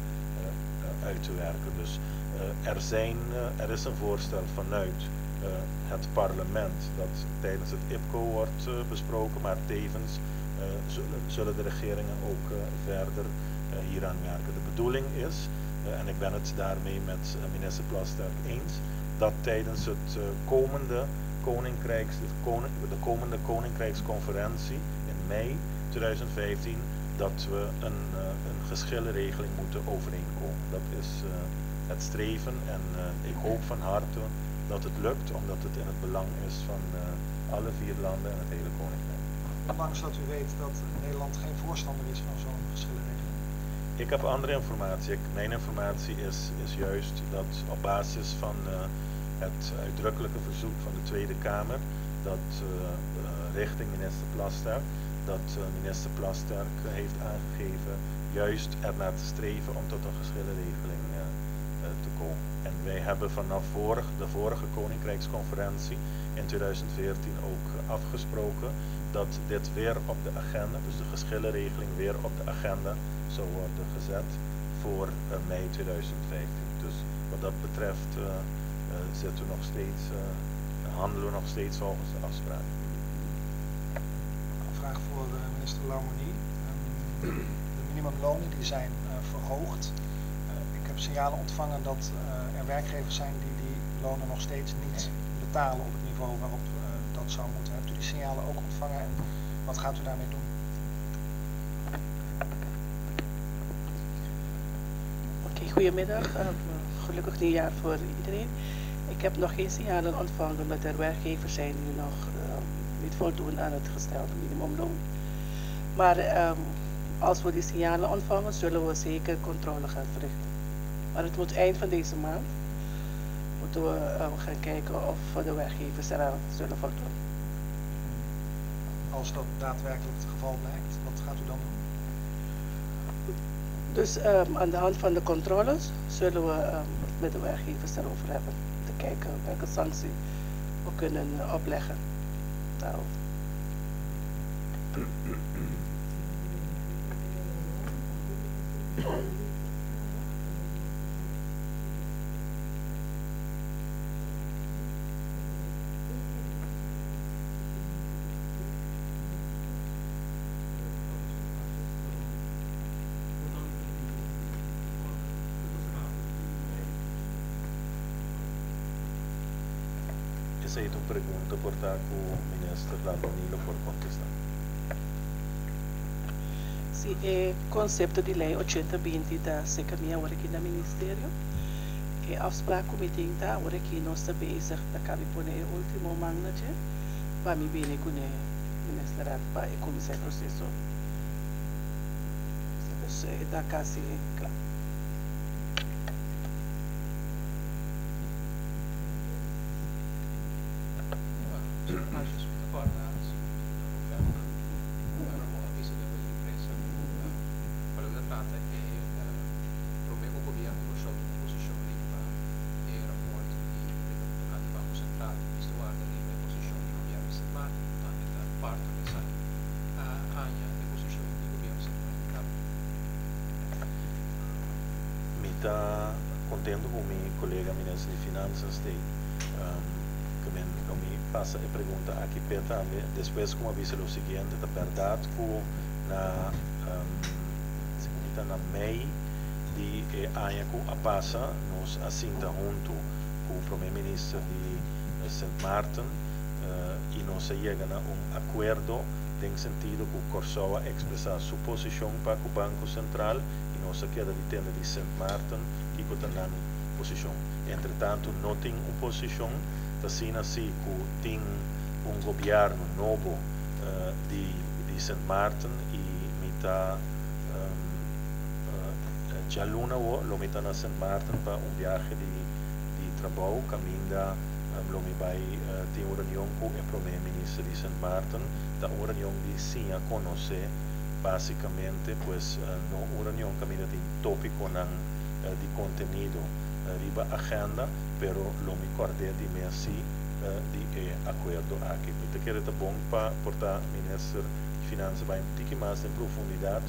Speaker 2: uit te werken. Dus er is een voorstel vanuit het parlement dat tijdens het IPCO wordt besproken, maar tevens zullen de regeringen ook verder hieraan werken. De bedoeling is, en ik ben het daarmee met minister Plasterk eens, dat tijdens het komende Koninkrijks, de komende Koninkrijksconferentie in mei 2015, dat we een geschillenregeling moeten overeenkomen. Dat is het streven en ik hoop van harte dat het lukt, omdat het in het belang is van alle 4 landen en het hele Koninkrijk.
Speaker 19: Ondanks dat u weet dat Nederland geen voorstander is van zo'n geschillenregeling?
Speaker 2: Ik heb andere informatie. Mijn informatie is juist dat op basis van het uitdrukkelijke verzoek van de Tweede Kamer, dat richting minister Plasterk, dat minister Plasterk heeft aangegeven juist ernaar te streven om tot een geschillenregeling te komen. En wij hebben vanaf de vorige Koninkrijksconferentie in 2014 ook afgesproken dat dit weer op de agenda, dus de geschillenregeling weer op de agenda zou worden gezet voor mei 2015. Dus wat dat betreft zitten we nog steeds, handelen we nog steeds volgens de afspraak.
Speaker 19: Een vraag voor minister Larmonie. De minimumlonen die zijn verhoogd. Ik heb signalen ontvangen dat er werkgevers zijn die die lonen nog steeds niet betalen op het niveau waarop dat zou moeten. Hebt u die signalen ook ontvangen en wat gaat u daarmee doen?
Speaker 20: Oké, goedemiddag. Gelukkig nieuwjaar voor iedereen. Ik heb nog geen signalen ontvangen dat er werkgevers zijn die nog niet voldoen aan het gestelde minimumloon. Maar als we die signalen ontvangen, zullen we zeker controle gaan verrichten. Maar het moet eind van deze maand moeten we gaan kijken of de werkgevers eraan zullen voldoen.
Speaker 19: Als dat daadwerkelijk het geval blijkt, wat gaat u dan doen?
Speaker 20: Dus aan de hand van de controles zullen we het met de werkgevers daarover hebben. Om te kijken welke sanctie we kunnen opleggen daarover.
Speaker 2: Esei ta un pregunta por ta ku minister Larmonie lo por kontestá.
Speaker 20: Si e konsepto di lei 80 20 ta serka mi awor aki na ministerio. E afspraak ku mi tin ta awor aki nos ta bezig ta kabi pone e último man na dje pa mi bini kuné ministerraad pa e kuminsá e proseso. Dus e ta kasi kla.
Speaker 10: Asjes, mi ta kòrda si novèmber, bo a bisa den di prensa ku pa loke ta trata e promé ku gobièrnu di Kòrsou tuma posishon riba e rapòrt di riba tokante Banko Sentral, mester warda riba e posishon di gobièrnu di Sint Maarten ku tambe ta parto di esaki. A haña e posishon di gobièrnu di Sint Maarten kaba?
Speaker 2: Mi ta kontentu ku mi kolega minister di Finansas t'ei. Ke men lo mi pasa e pregunta aki p'e tambe. Despues ku mi a bisa lo siguiente, ta bèrdat ku na segun mi ta na mei di e aña ku a pasa nos a sinta huntu ku prome minister di Sint Maarten i nos a yega na un akuerdo den sentido ku Kòrsou a ekspresá su posishon pa ku Banko Sentral i nos a keda di tende di Sint Maarten kiko ta nan posishon. Entretantu no tin un posishon, ta asina si ku tin un gobièrnu nobo di di Sint Maarten i mi ta djaluna awo lo mi ta na Sint Maarten pa un biahe di di trabou kaminda lo mi bai tin un reunion ku e prome minister di Sint Maarten. Ta un reunion di siña konosé básikamente, pues no un reunion kaminda tin tópikonan di kontenido riba agenda, pero lo mi kòrd'é di mes sí di e akuerdo aki. Mi ta kere ta bon pa por ta minister di Finansa bai un tiki mas den profundidat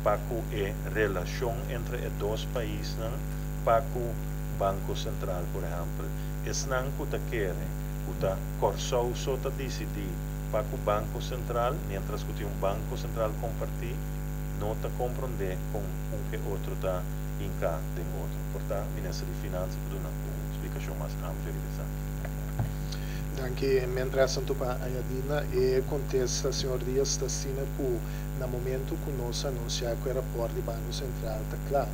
Speaker 2: pa ku e relashon entre e dos paisnan pa ku Banko Sentral, por ehèmpel. Esnan ku ta kere ku ta Kòrsou so ta disidí pa ku Banko Sentral, miéntras ku tin un Banko Sentral kompartí, no ta komprondé kon un ke otro ta hinká den otro. Por ta Minister di Finansa por duna un splikashon mas amplio riba esaki.
Speaker 18: Danki. Mientras tanto pa añadí na e kontesta, señor Diaz ta asina ku na momento ku nos anunsiá ku e rapòrt di Banko Sentral ta kla,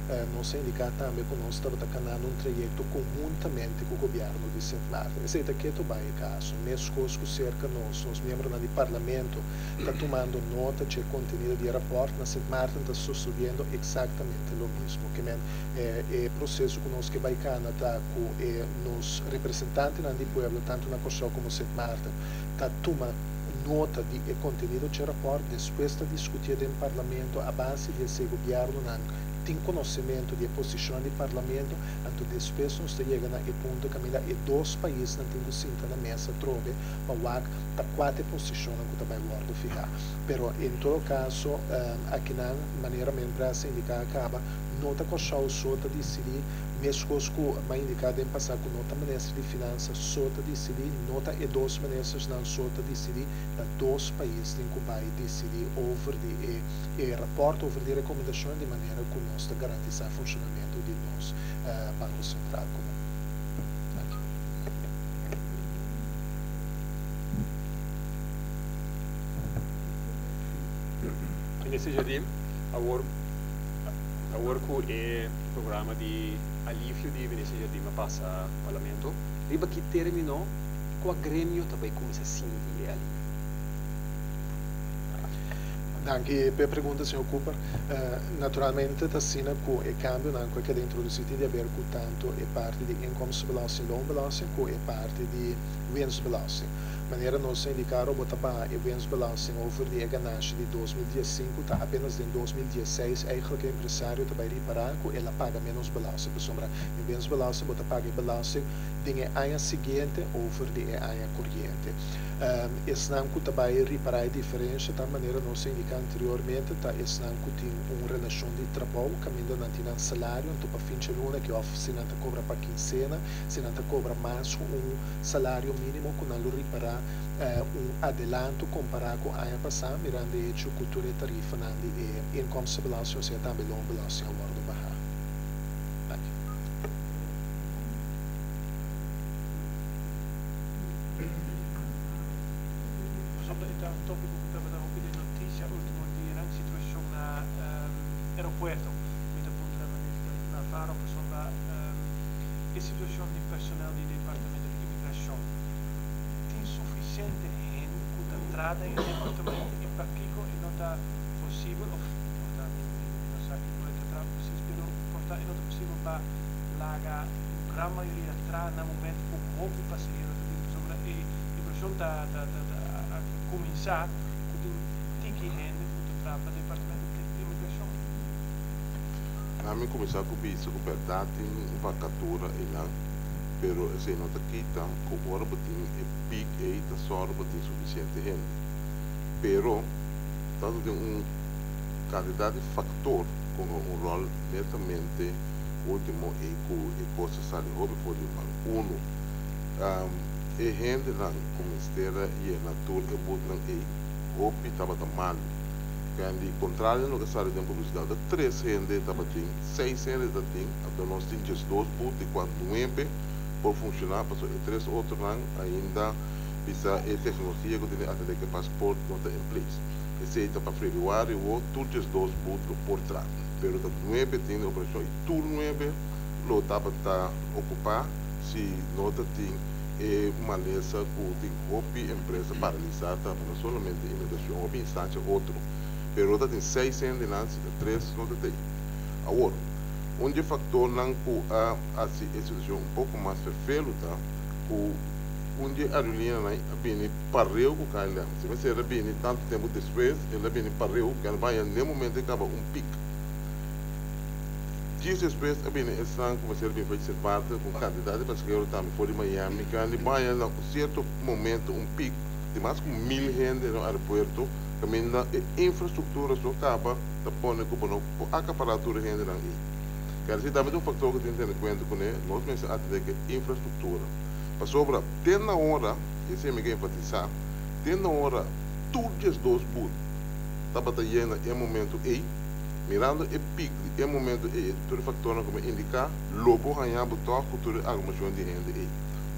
Speaker 18: Nos a indiká tambe ku nos tabata kanando un trayekto konhuntamente ku gobièrnu di Sint Maarten. Esei ta ketu bai e kaso. Meskos ku serka nos, nos miembronan di parlamento ta tumando nota dje kontenido di e rapòrt, na Sint Maarten ta sosodiendo eksaktamente lo mismo. Ke men, e proseso ku nos ke bai kana ta ku e nos representantenan di pueblo, tantu na Kòrsou komo Sint Maarten, ta tuma nota di e kontenido dje rapòrt, despues ta diskutié den parlamento a base di esei gobièrnunan tin konosementu di e posishon di parlamento, anto despues nos ta yega na e punto kaminda e dos paisnan tin ku sinta na mesa atrobe pa wak ta kua ta e posishonnan ku ta bai wòrdu fihá. Pero en todo kaso akinan manera mi empresa indiká a kaba no ta Kòrsou so ta disidí, meskos ku m'a indiká den pasá ku no ta minister di finansa so ta disidí, no ta e dos ministersnan so ta disidí, ta dos pais tin ku bai disidí over di e e rapòrt over di rekomendashon di manera ku nos ta garantisá funshonamentu di nos Banko Sentral Komun. Danki.
Speaker 14: Minister Jardim, awor awor ku e programa di alivio di Minister Jardim a pasa Parlamento, riba ki término kua gremio ta bai kuminsá sinti e alivio?
Speaker 18: Danki p'e pregunta, señor Cooper. Naturalmente ta asina cu e cambionan cu a keda introduci tin di haber cu tanto e parti di inkomstenbelasting, loonbelasting cu e parti di winstbelasting. Manera nos a indica ro bo ta baha e winstbelasting over di e ganashi di 2015 ta apenas den 2016 eigenlijk e empresario ta bay ripara cu el a paga menos belasting pasobra den winstbelasting bo ta paga e belasting den e aña siguiente over di e aña coriente. Esnan ku ta bai ripará e diferensha ta manera nos a indiká anteriormente ta esnan ku tin un relashon di trabou kaminda nan tin nan salario anto pa fin dje luna ke òf si nan ta kobra pa kinsena si nan ta kobra mas ku un salario mínimo ku nan lo ripará un adelanto kompará ku aña pasá mirando e hecho ku tur e tarifanan di e inkomstenbelasting osea tambe loonbelasting a wòrdu bahá. Danki.
Speaker 21: Pasobra e ta un tópiko ku tabata hopi den notisia último dianan, situashon na aeropuerto. Mi ta puntra Minister Navarro pasobra e situashon di personal di Departamento di Imigrashon. Tin sufisiente hende ku ta traha den e departamento i pakiko e no ta posibel òf por ta mi no sa kiko e ta traha presis pero por ta e no ta posibel pa laga un gran mayoria traha na momento ku hopi pasahero ta bin pasobra e impreshon ta ta ta ta a kuminsá ku tin tiki hende ku ta traha pa departamento di imigrashon.
Speaker 6: Laat mi kuminsá ku bisa ku bèrdat tin un vakatura einan, pero esei no ta kita ku ora bo tin e piek ei ta sòru bo tin sufisiente hende. Pero ta tin un kantidat di faktor ku hunga un ròl netamente. último ei ku e kos a sali hopi for di man. Unu, e hendenan ku mester a yena tur e butnan ei, hopi tabata malu. Kendi, kontrario na loke a sali den publisidat, ta tres hende tabatin, seis hende tatin, anto nos tin diesdos but di kua nuebe por funshoná, pasobra e tres otronan ainda bisa e teknologia ku tin di atendé ku e pasport no ta in place. Esei ta pa febrüari wo tur 12 but lo por tra, pero ta nuebe tin den operashon i tur nuebe lo tabata okupá si no ta tin e malesa ku tin hopi empresa paralisá tambe, no solamente imigrashon, hopi instansha otro, pero lo ta tin seis hendenan si ta tres no ta tei. Awor, un di e faktornan ku a hasi e situashon un poko mas ferfelu ta ku un di e aerolinianan a bini pareu ku KLM. Si mester a bini tantu tempu despues, el a bini pareu, ke a baña n'e momento e kaba un pik. Djis despues a bini esnan ku mester a bini for di Sint Maarten ku un kantidat di pasahero tambe for di Miami, ke a baña na un sierto momento un pik di mas ku mil hende na aeropuerto, kaminda e infrastruktura so kaba ta pone ku bo no por akapará tur e hendenan ei. Kere si tambe ta un faktor ku tin tene kuenta kuné, nos mester atendé ku e infrastruktura. Pasobra te na ora, esei mi ke enfatisá, te na ora tur 12 but tabata yena e momento ei, mirando e pik di e momento ei e tur e faktornan ku mi a indiká, lo bo haña bo tòg ku tur e aglomashon di hende ei.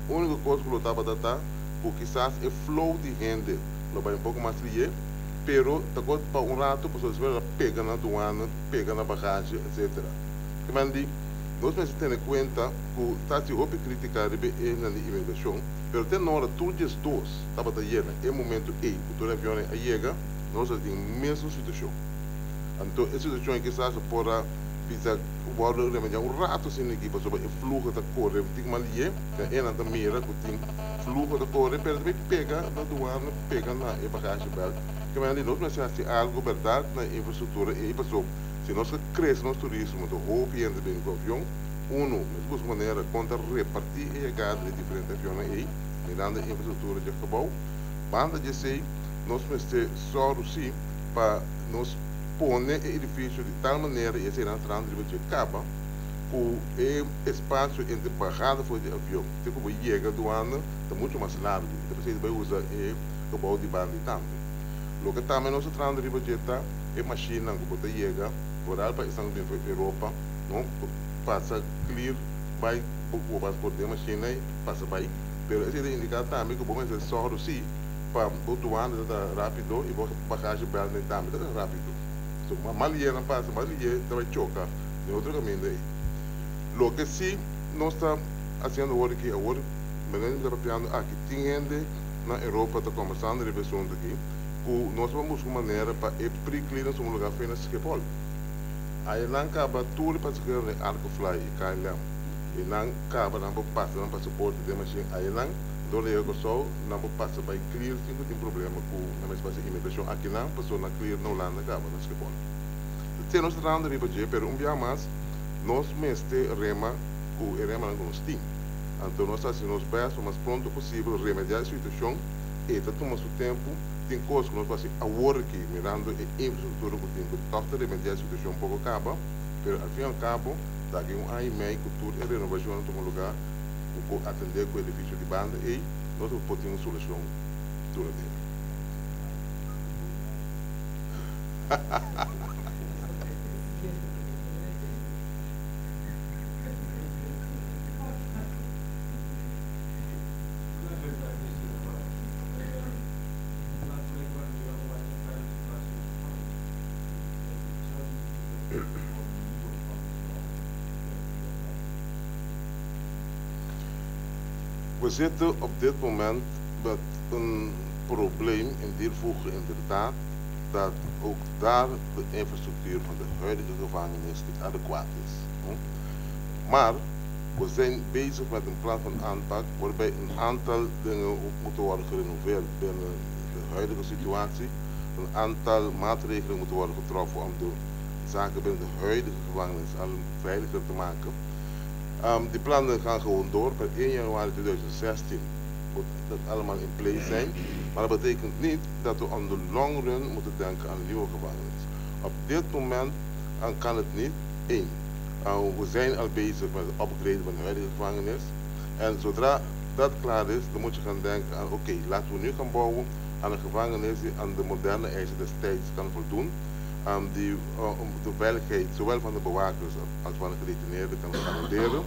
Speaker 6: Úniko kos ku lo tabata ta ku kisas e flow di hende lo bai un poko mas lié, pero ta kos pa un ratu pasobra despues lo pega na duana, pega na bagashi, etcetera. Kiman di, nos mester tene kuenta ku ta hasi hopi krítika riba e hendenan di imigrashon, pero te nora tur 12 tabata yena e momento ei ku tur e avionnan a yega, nos a tin mesun situashon. Anto e situashon ei kisas a por a bisa wòrdu remediá un ratu asina aki pasobra e fluho ta kore tin mal lié, ya enan ta mira ku tin fluho ta kore pero ta bai pega na duana, pega na e bagashi bèlt. Ke manera di nos mester hasi algu bèrdat na e infrastruktura ei pasobra si nos ka krese nos turismo ta hopi hende ta bini ku avion. Unu, mester buska manera kon ta repartí e yegada di diferente avionnan ei, mirando e infrastruktura dje gebou. Banda di esei, nos mester sòru sí pa nos pone e edifisio di tal manera i eseinan trahando riba dje kaba, ku e espasio entre bahada for di avion te ku bo yega duana ta muchu mas largu i ta p'esei ta bai usa e gebou di banda ei tambe. Loke tambe nos ta trahando riba dje ta e mashinnan ku bo ta yega, foral pa esnan ku bini for Europa, No pasa clear bay bo cu bo paspoort den machine ey pasa bay, pero esey ta indica tambe cu bo mester sòru si pa bo douane ta ta rapido y bo bagage belt ey tambe ta ta rapido. So mas liye nan pasa mas liye ta bay choca den otro caminda ey. Loke si nos ta haciendo awor aki, awor manera mi ta papiando aki tin hende na Europa ta combersando riba e asunto aki cu nos ta busca un manera pa e pre-clearance un lugar for na Schiphol. Aye nan kaba tur e pasaheronan di Arkefly i KLM i nan kaba nan por pasa nan pasaporte den mashin aye nan dor di yega Kòrsou nan por pasa bai clear sin ku tin problema ku nan mester pasa imigrashon aki nan pasobra nan clear na Hulanda kaba na Schiphol. Te nos ta trahando riba dje pero un bia mas nos mester rema ku e remanan ku nos tin. Anto nos ta hasi nos best pa mas pronto posibel remediá e situashon e ta tuma su tempu. Tin kos ku nos por hasi awor aki mirando e infrastruktura ku tin ku tòg ta remediá e situashon poko kaba, pero al fin al kabo ta aki un aña i mei ku tur e renovashonnan tuma lugá ku por atendé ku e edifisio di banda ei, nos lo por tin un solushon duradero. We zitten op dit moment met een probleem in Diervoege inderdaad dat ook daar de infrastructuur van de huidige gevangenis niet adequaat is. Maar we zijn bezig met een plan van aanpak waarbij een aantal dingen ook moeten worden gerenoveerd binnen de huidige situatie. Een aantal maatregelen moeten worden getroffen om de zaken binnen de huidige gevangenis al veiliger te maken. Die plannen gaan gewoon door. Per 1 januari 2016 moet dat allemaal in place zijn. Maar dat betekent niet dat we on the long run moeten denken aan een nieuwe gevangenis. Op dit moment kan het niet. Eén. We zijn al bezig met het upgraden van de huidige gevangenis. En zodra dat klaar is, dan moet je gaan denken aan oké, laten we nu gaan bouwen aan een gevangenis die aan de moderne eisen des tijds kan voldoen. Die om de veiligheid zowel van de bewakers als van de gedetineerden kan garanderen.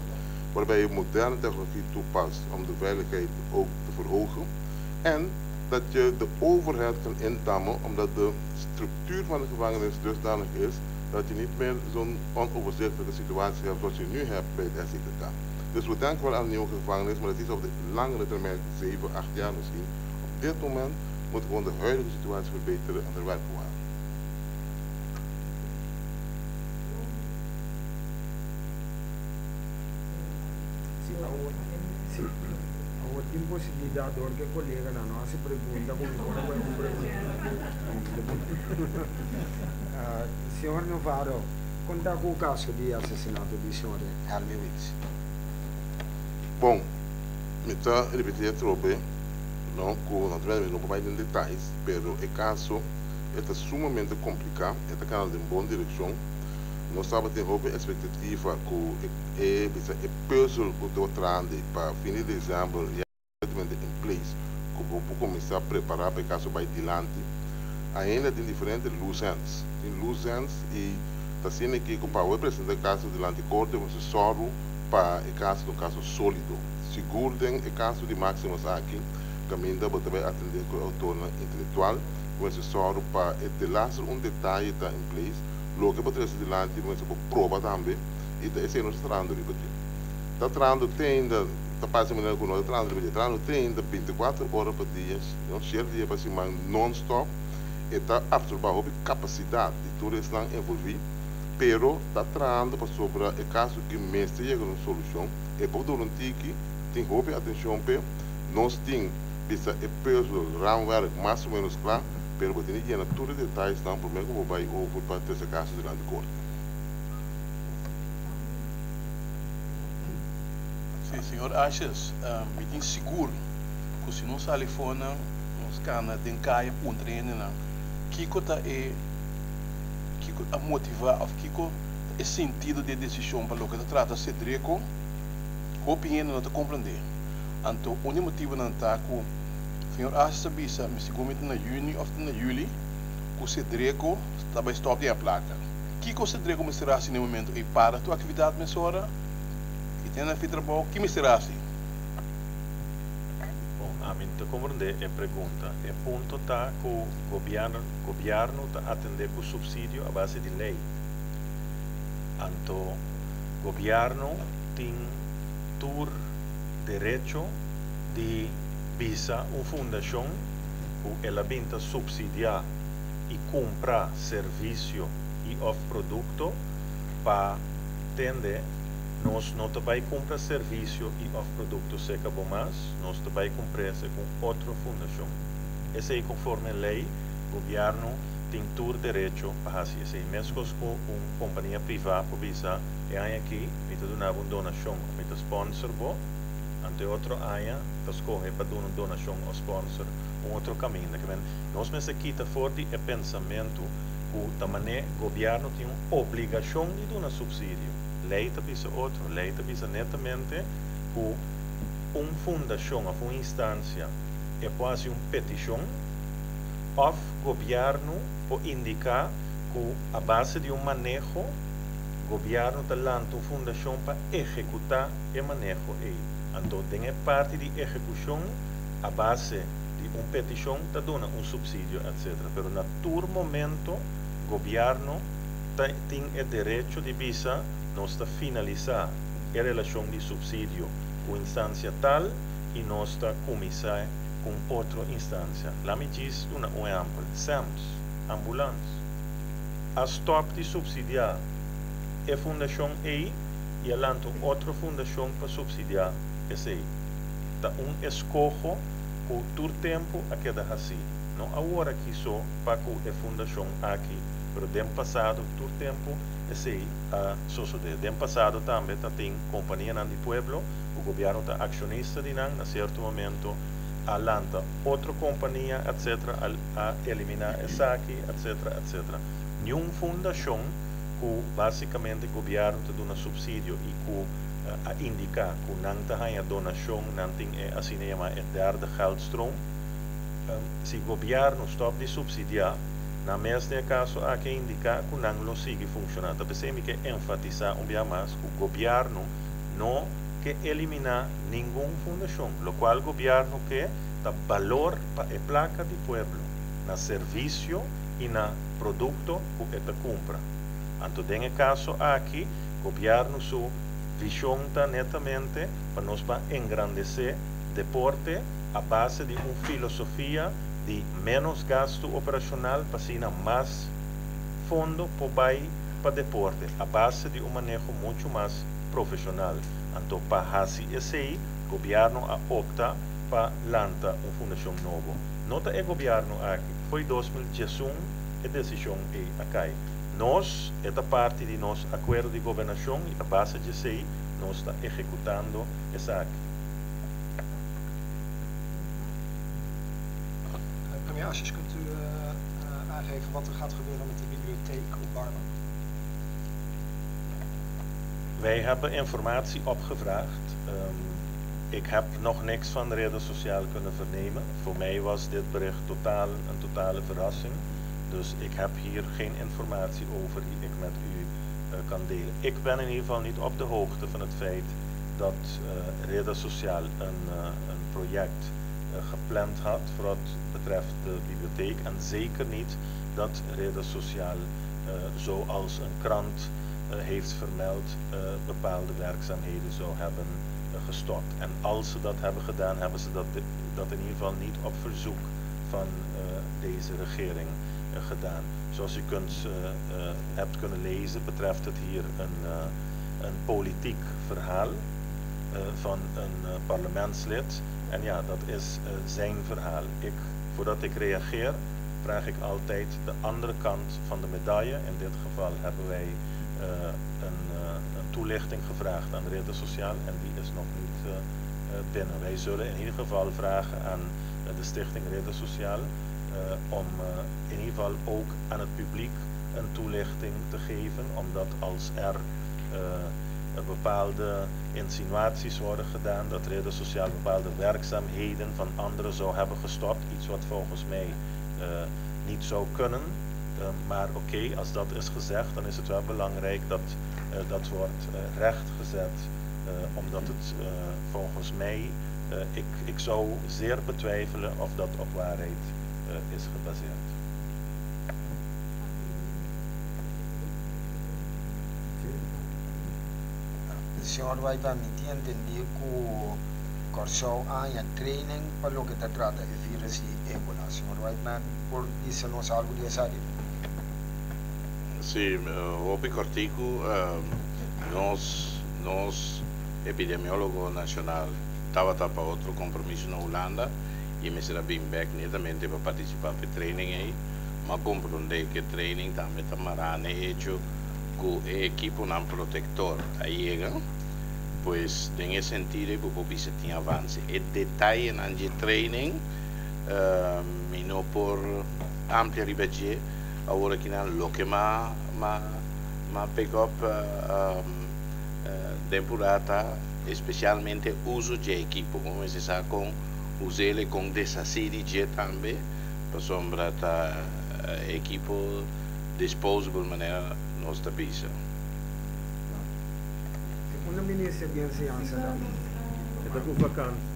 Speaker 6: Waarbij je moderne technologie toepast om de veiligheid ook te verhogen. En dat je de overheid kan indammen, omdat de structuur van de gevangenis dusdanig is dat je niet meer zo'n onoverzichtelijke situatie hebt zoals je nu hebt bij het SIKK. Dus we denken wel aan een nieuwe gevangenis, maar dat is op de langere termijn, 7, 8 jaar misschien. Op dit moment moet gewoon de huidige situatie verbeteren en er werken we aan.
Speaker 15: Sí, awor, sí, awor tin posibilidat dor ku e koleganan no hasi pregunta ku mi por a bai un pregunta. Señor Navarro, konta ku kaso di asesinato di señor Helmi Wits.
Speaker 6: Bon, mi ta ripití atrobe, no, ku naturalmente mi no por bai den detalles, pero e kaso e ta sumamente kompliká, e ta kana den bon direkshon. Nos tabatin hopi ekspektativa ku e bisa e pùzel ku ta trahando pa fin di desèmber ya kompletamente in place, ku bo por kuminsá prepará pa e kaso bai dilanti. Ainda tin diferente loose ends. Tin loose ends i ta asina aki ku pa bo presentá e kaso dilanti korte bo mester sòru pa e kaso ta un kaso sólido. Sigur den e kaso di Maximus aki kaminda bo ta bai atendé ku e outornan intelektual, bo mester sòru pa e delaster un detaye ta in place. Loke bo trese dilanti bo mester por proba tambe i ta esei nos ta trahando riba dje. Ta trahando te ainda, ta parse manera ku no ta trahando riba dje, trahando te ainda bintikuater ora pa dia, no, shete dia pa siman non stop. E ta absorba hopi kapasidat di tur esnan envolvi, pero ta trahando pasobra e kaso aki mester yega na un solushon. E por dura un tiki, tin hopi atenshon p'e. Nos tin bisa e puzzel, raamwerk, mas o menos kla. Pero bo tin di yena tur e detayesnan promé ku bo bai over pa trese kaso dilanti korte.
Speaker 5: Sí, señor Asjes, mi tin sigur ku si nos sali fonan, nos kana den kaya puntra hendenan kiko ta e kiko a motivá òf kiko ta e sentido di e desishon pa loke ta trata Cedreco, hopi hende no ta komprendé. Anto un di e motibunan ta ku. Señor Asjes a bisa mi segun mi ta na yüni òf ta na yüli ku Cedreco ta bai stòp di haña plaka. Kiko Cedreco mester hasi na e momentu ei? Para tur aktividat mesora? Ki tin na fi trabou? Ki mester hasi?
Speaker 2: Bon, ami no ta komprendé e pregunta. E punto ta ku gobièrnu gobièrnu ta atendé ku supsidio a base di lei. Anto gobièrnu tin tur derecho di bisa un fundashon ku el a bin ta supsidiá i kumpra servisio i òf produkto pa tende nos no ta bai kumpra servisio i òf produkto seka bo mas, nos ta bai kumpr'é seka un otro fundashon. Esei konforme lei, gobièrnu tin tur derecho pa hasi esei. Meskos ku un kompania privá por bisa e aña aki mi ta duna bo un donashon òf mi ta spònser bo, Anto e otro aña ta skohe pa duna un donashon òf sponsor un otro kaminda. Ke men nos mester kita for di e pensamentu ku ta man'é gobièrnu tin un obligashon di duna supsidio. Lei ta bisa otro. Lei ta bisa netamente ku un fundashon òf un instansia e por hasi un petishon òf gobièrnu por indiká ku a base di un maneho gobièrnu ta lanta un fundashon pa ehekutá e maneho ei. Anto den e parti di ehekushon a base di un petishon ta duna un supsidio etc. Pero na tur momento gobièrnu ta tin e derecho di bisa nos ta finalisá e relashon di supsidio ku instansia tal i nos ta kuminsá ku un otro instansia. Laat mi djis duna un ehèmpel, SEMS, ambulans, a stòp di supsidiá e fundashon ei i a lanta un otro fundashon pa supsidiá esei. Ta un eskoho ku tur tempu a keda hasí, no awor aki so pa ku e fundashon aki, pero den pasado tur tempu esei a sosodé. Den pasado tambe ta tin kompanianan di pueblo ku gobièrnu ta akshonista di nan, na sierto momento a lanta otro kompania etcetera, a eliminá esaki etcetera etcetera. Niun fundashon. ku básikamente gobièrnu ta duna supsidio i ku a indiká ku nan ta haña donashon, nan tin e asina yamá e derde geldstroom. Si gobièrnu stòp di supsidiá, nan mes den e kaso aki a indiká ku nan lo sigui funshoná. Ta p'esei mi ke enfatisá un bia mas ku gobièrnu no ke eliminá ningun fundashon. Lokual gobièrnu ke ta balor pa e plaka di pueblo na servisio i na produkto ku e ta kumpra. Anto den e kaso aki gobièrnu su vishon ta netamente pa nos ban engrandesé deporte a base di un filosofia di ménos gastu operashonal pa asina mas fondo por bai pa deporte a base di un maneho muchu mas profeshonal. Anto pa hasi esei gobièrnu a opta pa lanta un fundashon nobo. No ta e gobièrnu aki, fo'i 2011 e desishon ei a kai. Nos, e ta parti di nos akuerdo di gobernashon i a base djesei nos ta ehekutando esaki.
Speaker 19: Premier Asjes, kunt u aangeven wat er gaat gebeuren met de bibliotheek op Barmen?
Speaker 2: Wij hebben informatie opgevraagd. Ik heb nog niks van de Rede Sociaal kunnen vernemen. Voor mij was dit bericht totaal, een totale verrassing. Dus ik heb hier geen informatie over die ik met u kan delen. Ik ben in ieder geval niet op de hoogte van het feit dat Reda Sociaal een project gepland had voor wat betreft de bibliotheek. En zeker niet dat Reda Sociaal, zoals een krant heeft vermeld, bepaalde werkzaamheden zou hebben gestopt. En als ze dat hebben gedaan, hebben ze dat in ieder geval niet op verzoek van deze regering gedaan. Zoals u hebt kunnen lezen, betreft het hier een politiek verhaal van een parlementslid. En ja, dat is zijn verhaal. Voordat ik reageer, vraag ik altijd de andere kant van de medaille. In dit geval hebben wij een toelichting gevraagd aan de Rede Sociaal en die is nog niet binnen. Wij zullen in ieder geval vragen aan de Stichting Rede Sociaal om in ieder geval ook aan het publiek een toelichting te geven, omdat als er bepaalde insinuaties worden gedaan dat Rede Sociaal bepaalde werkzaamheden van anderen zou hebben gestopt, iets wat volgens mij niet zou kunnen. Maar oké, als dat is gezegd, dan is het wel belangrijk dat dat wordt rechtgezet, omdat het volgens mij, ik zou zeer betwijfelen of dat op waarheid is gebaseerd.
Speaker 15: Señor Whiteman, mi tin entendí ku Kòrsou a haña training pa loke ta trata e virus di Ebola. Señor Whiteman por bisa nos algu di esaki?
Speaker 12: Sí, hopi kòrtiku. Nos epidemiólogo nashonal tabata pa otro kompromiso na Hulanda i mester a bin bèk netamente pa partisipá pa e training ei. M'a komprondé ku e training tambe ta mará n'e hecho ku e ekiponan protektor a yega, pues den e sentido ei bo por bisa tin avanse. E detayenan dje training mi no por amplia riba dje awor akinan. Loke m'a m'a pick up den purá ta especialmente uso dje ekipo, bo mester sa kon us'el i kon deshasí di dje tambe, pasobra ta ekipo disposable manera nos ta bisa.
Speaker 15: Unda minister di enseñansa ta?
Speaker 4: E ta ku vakansi.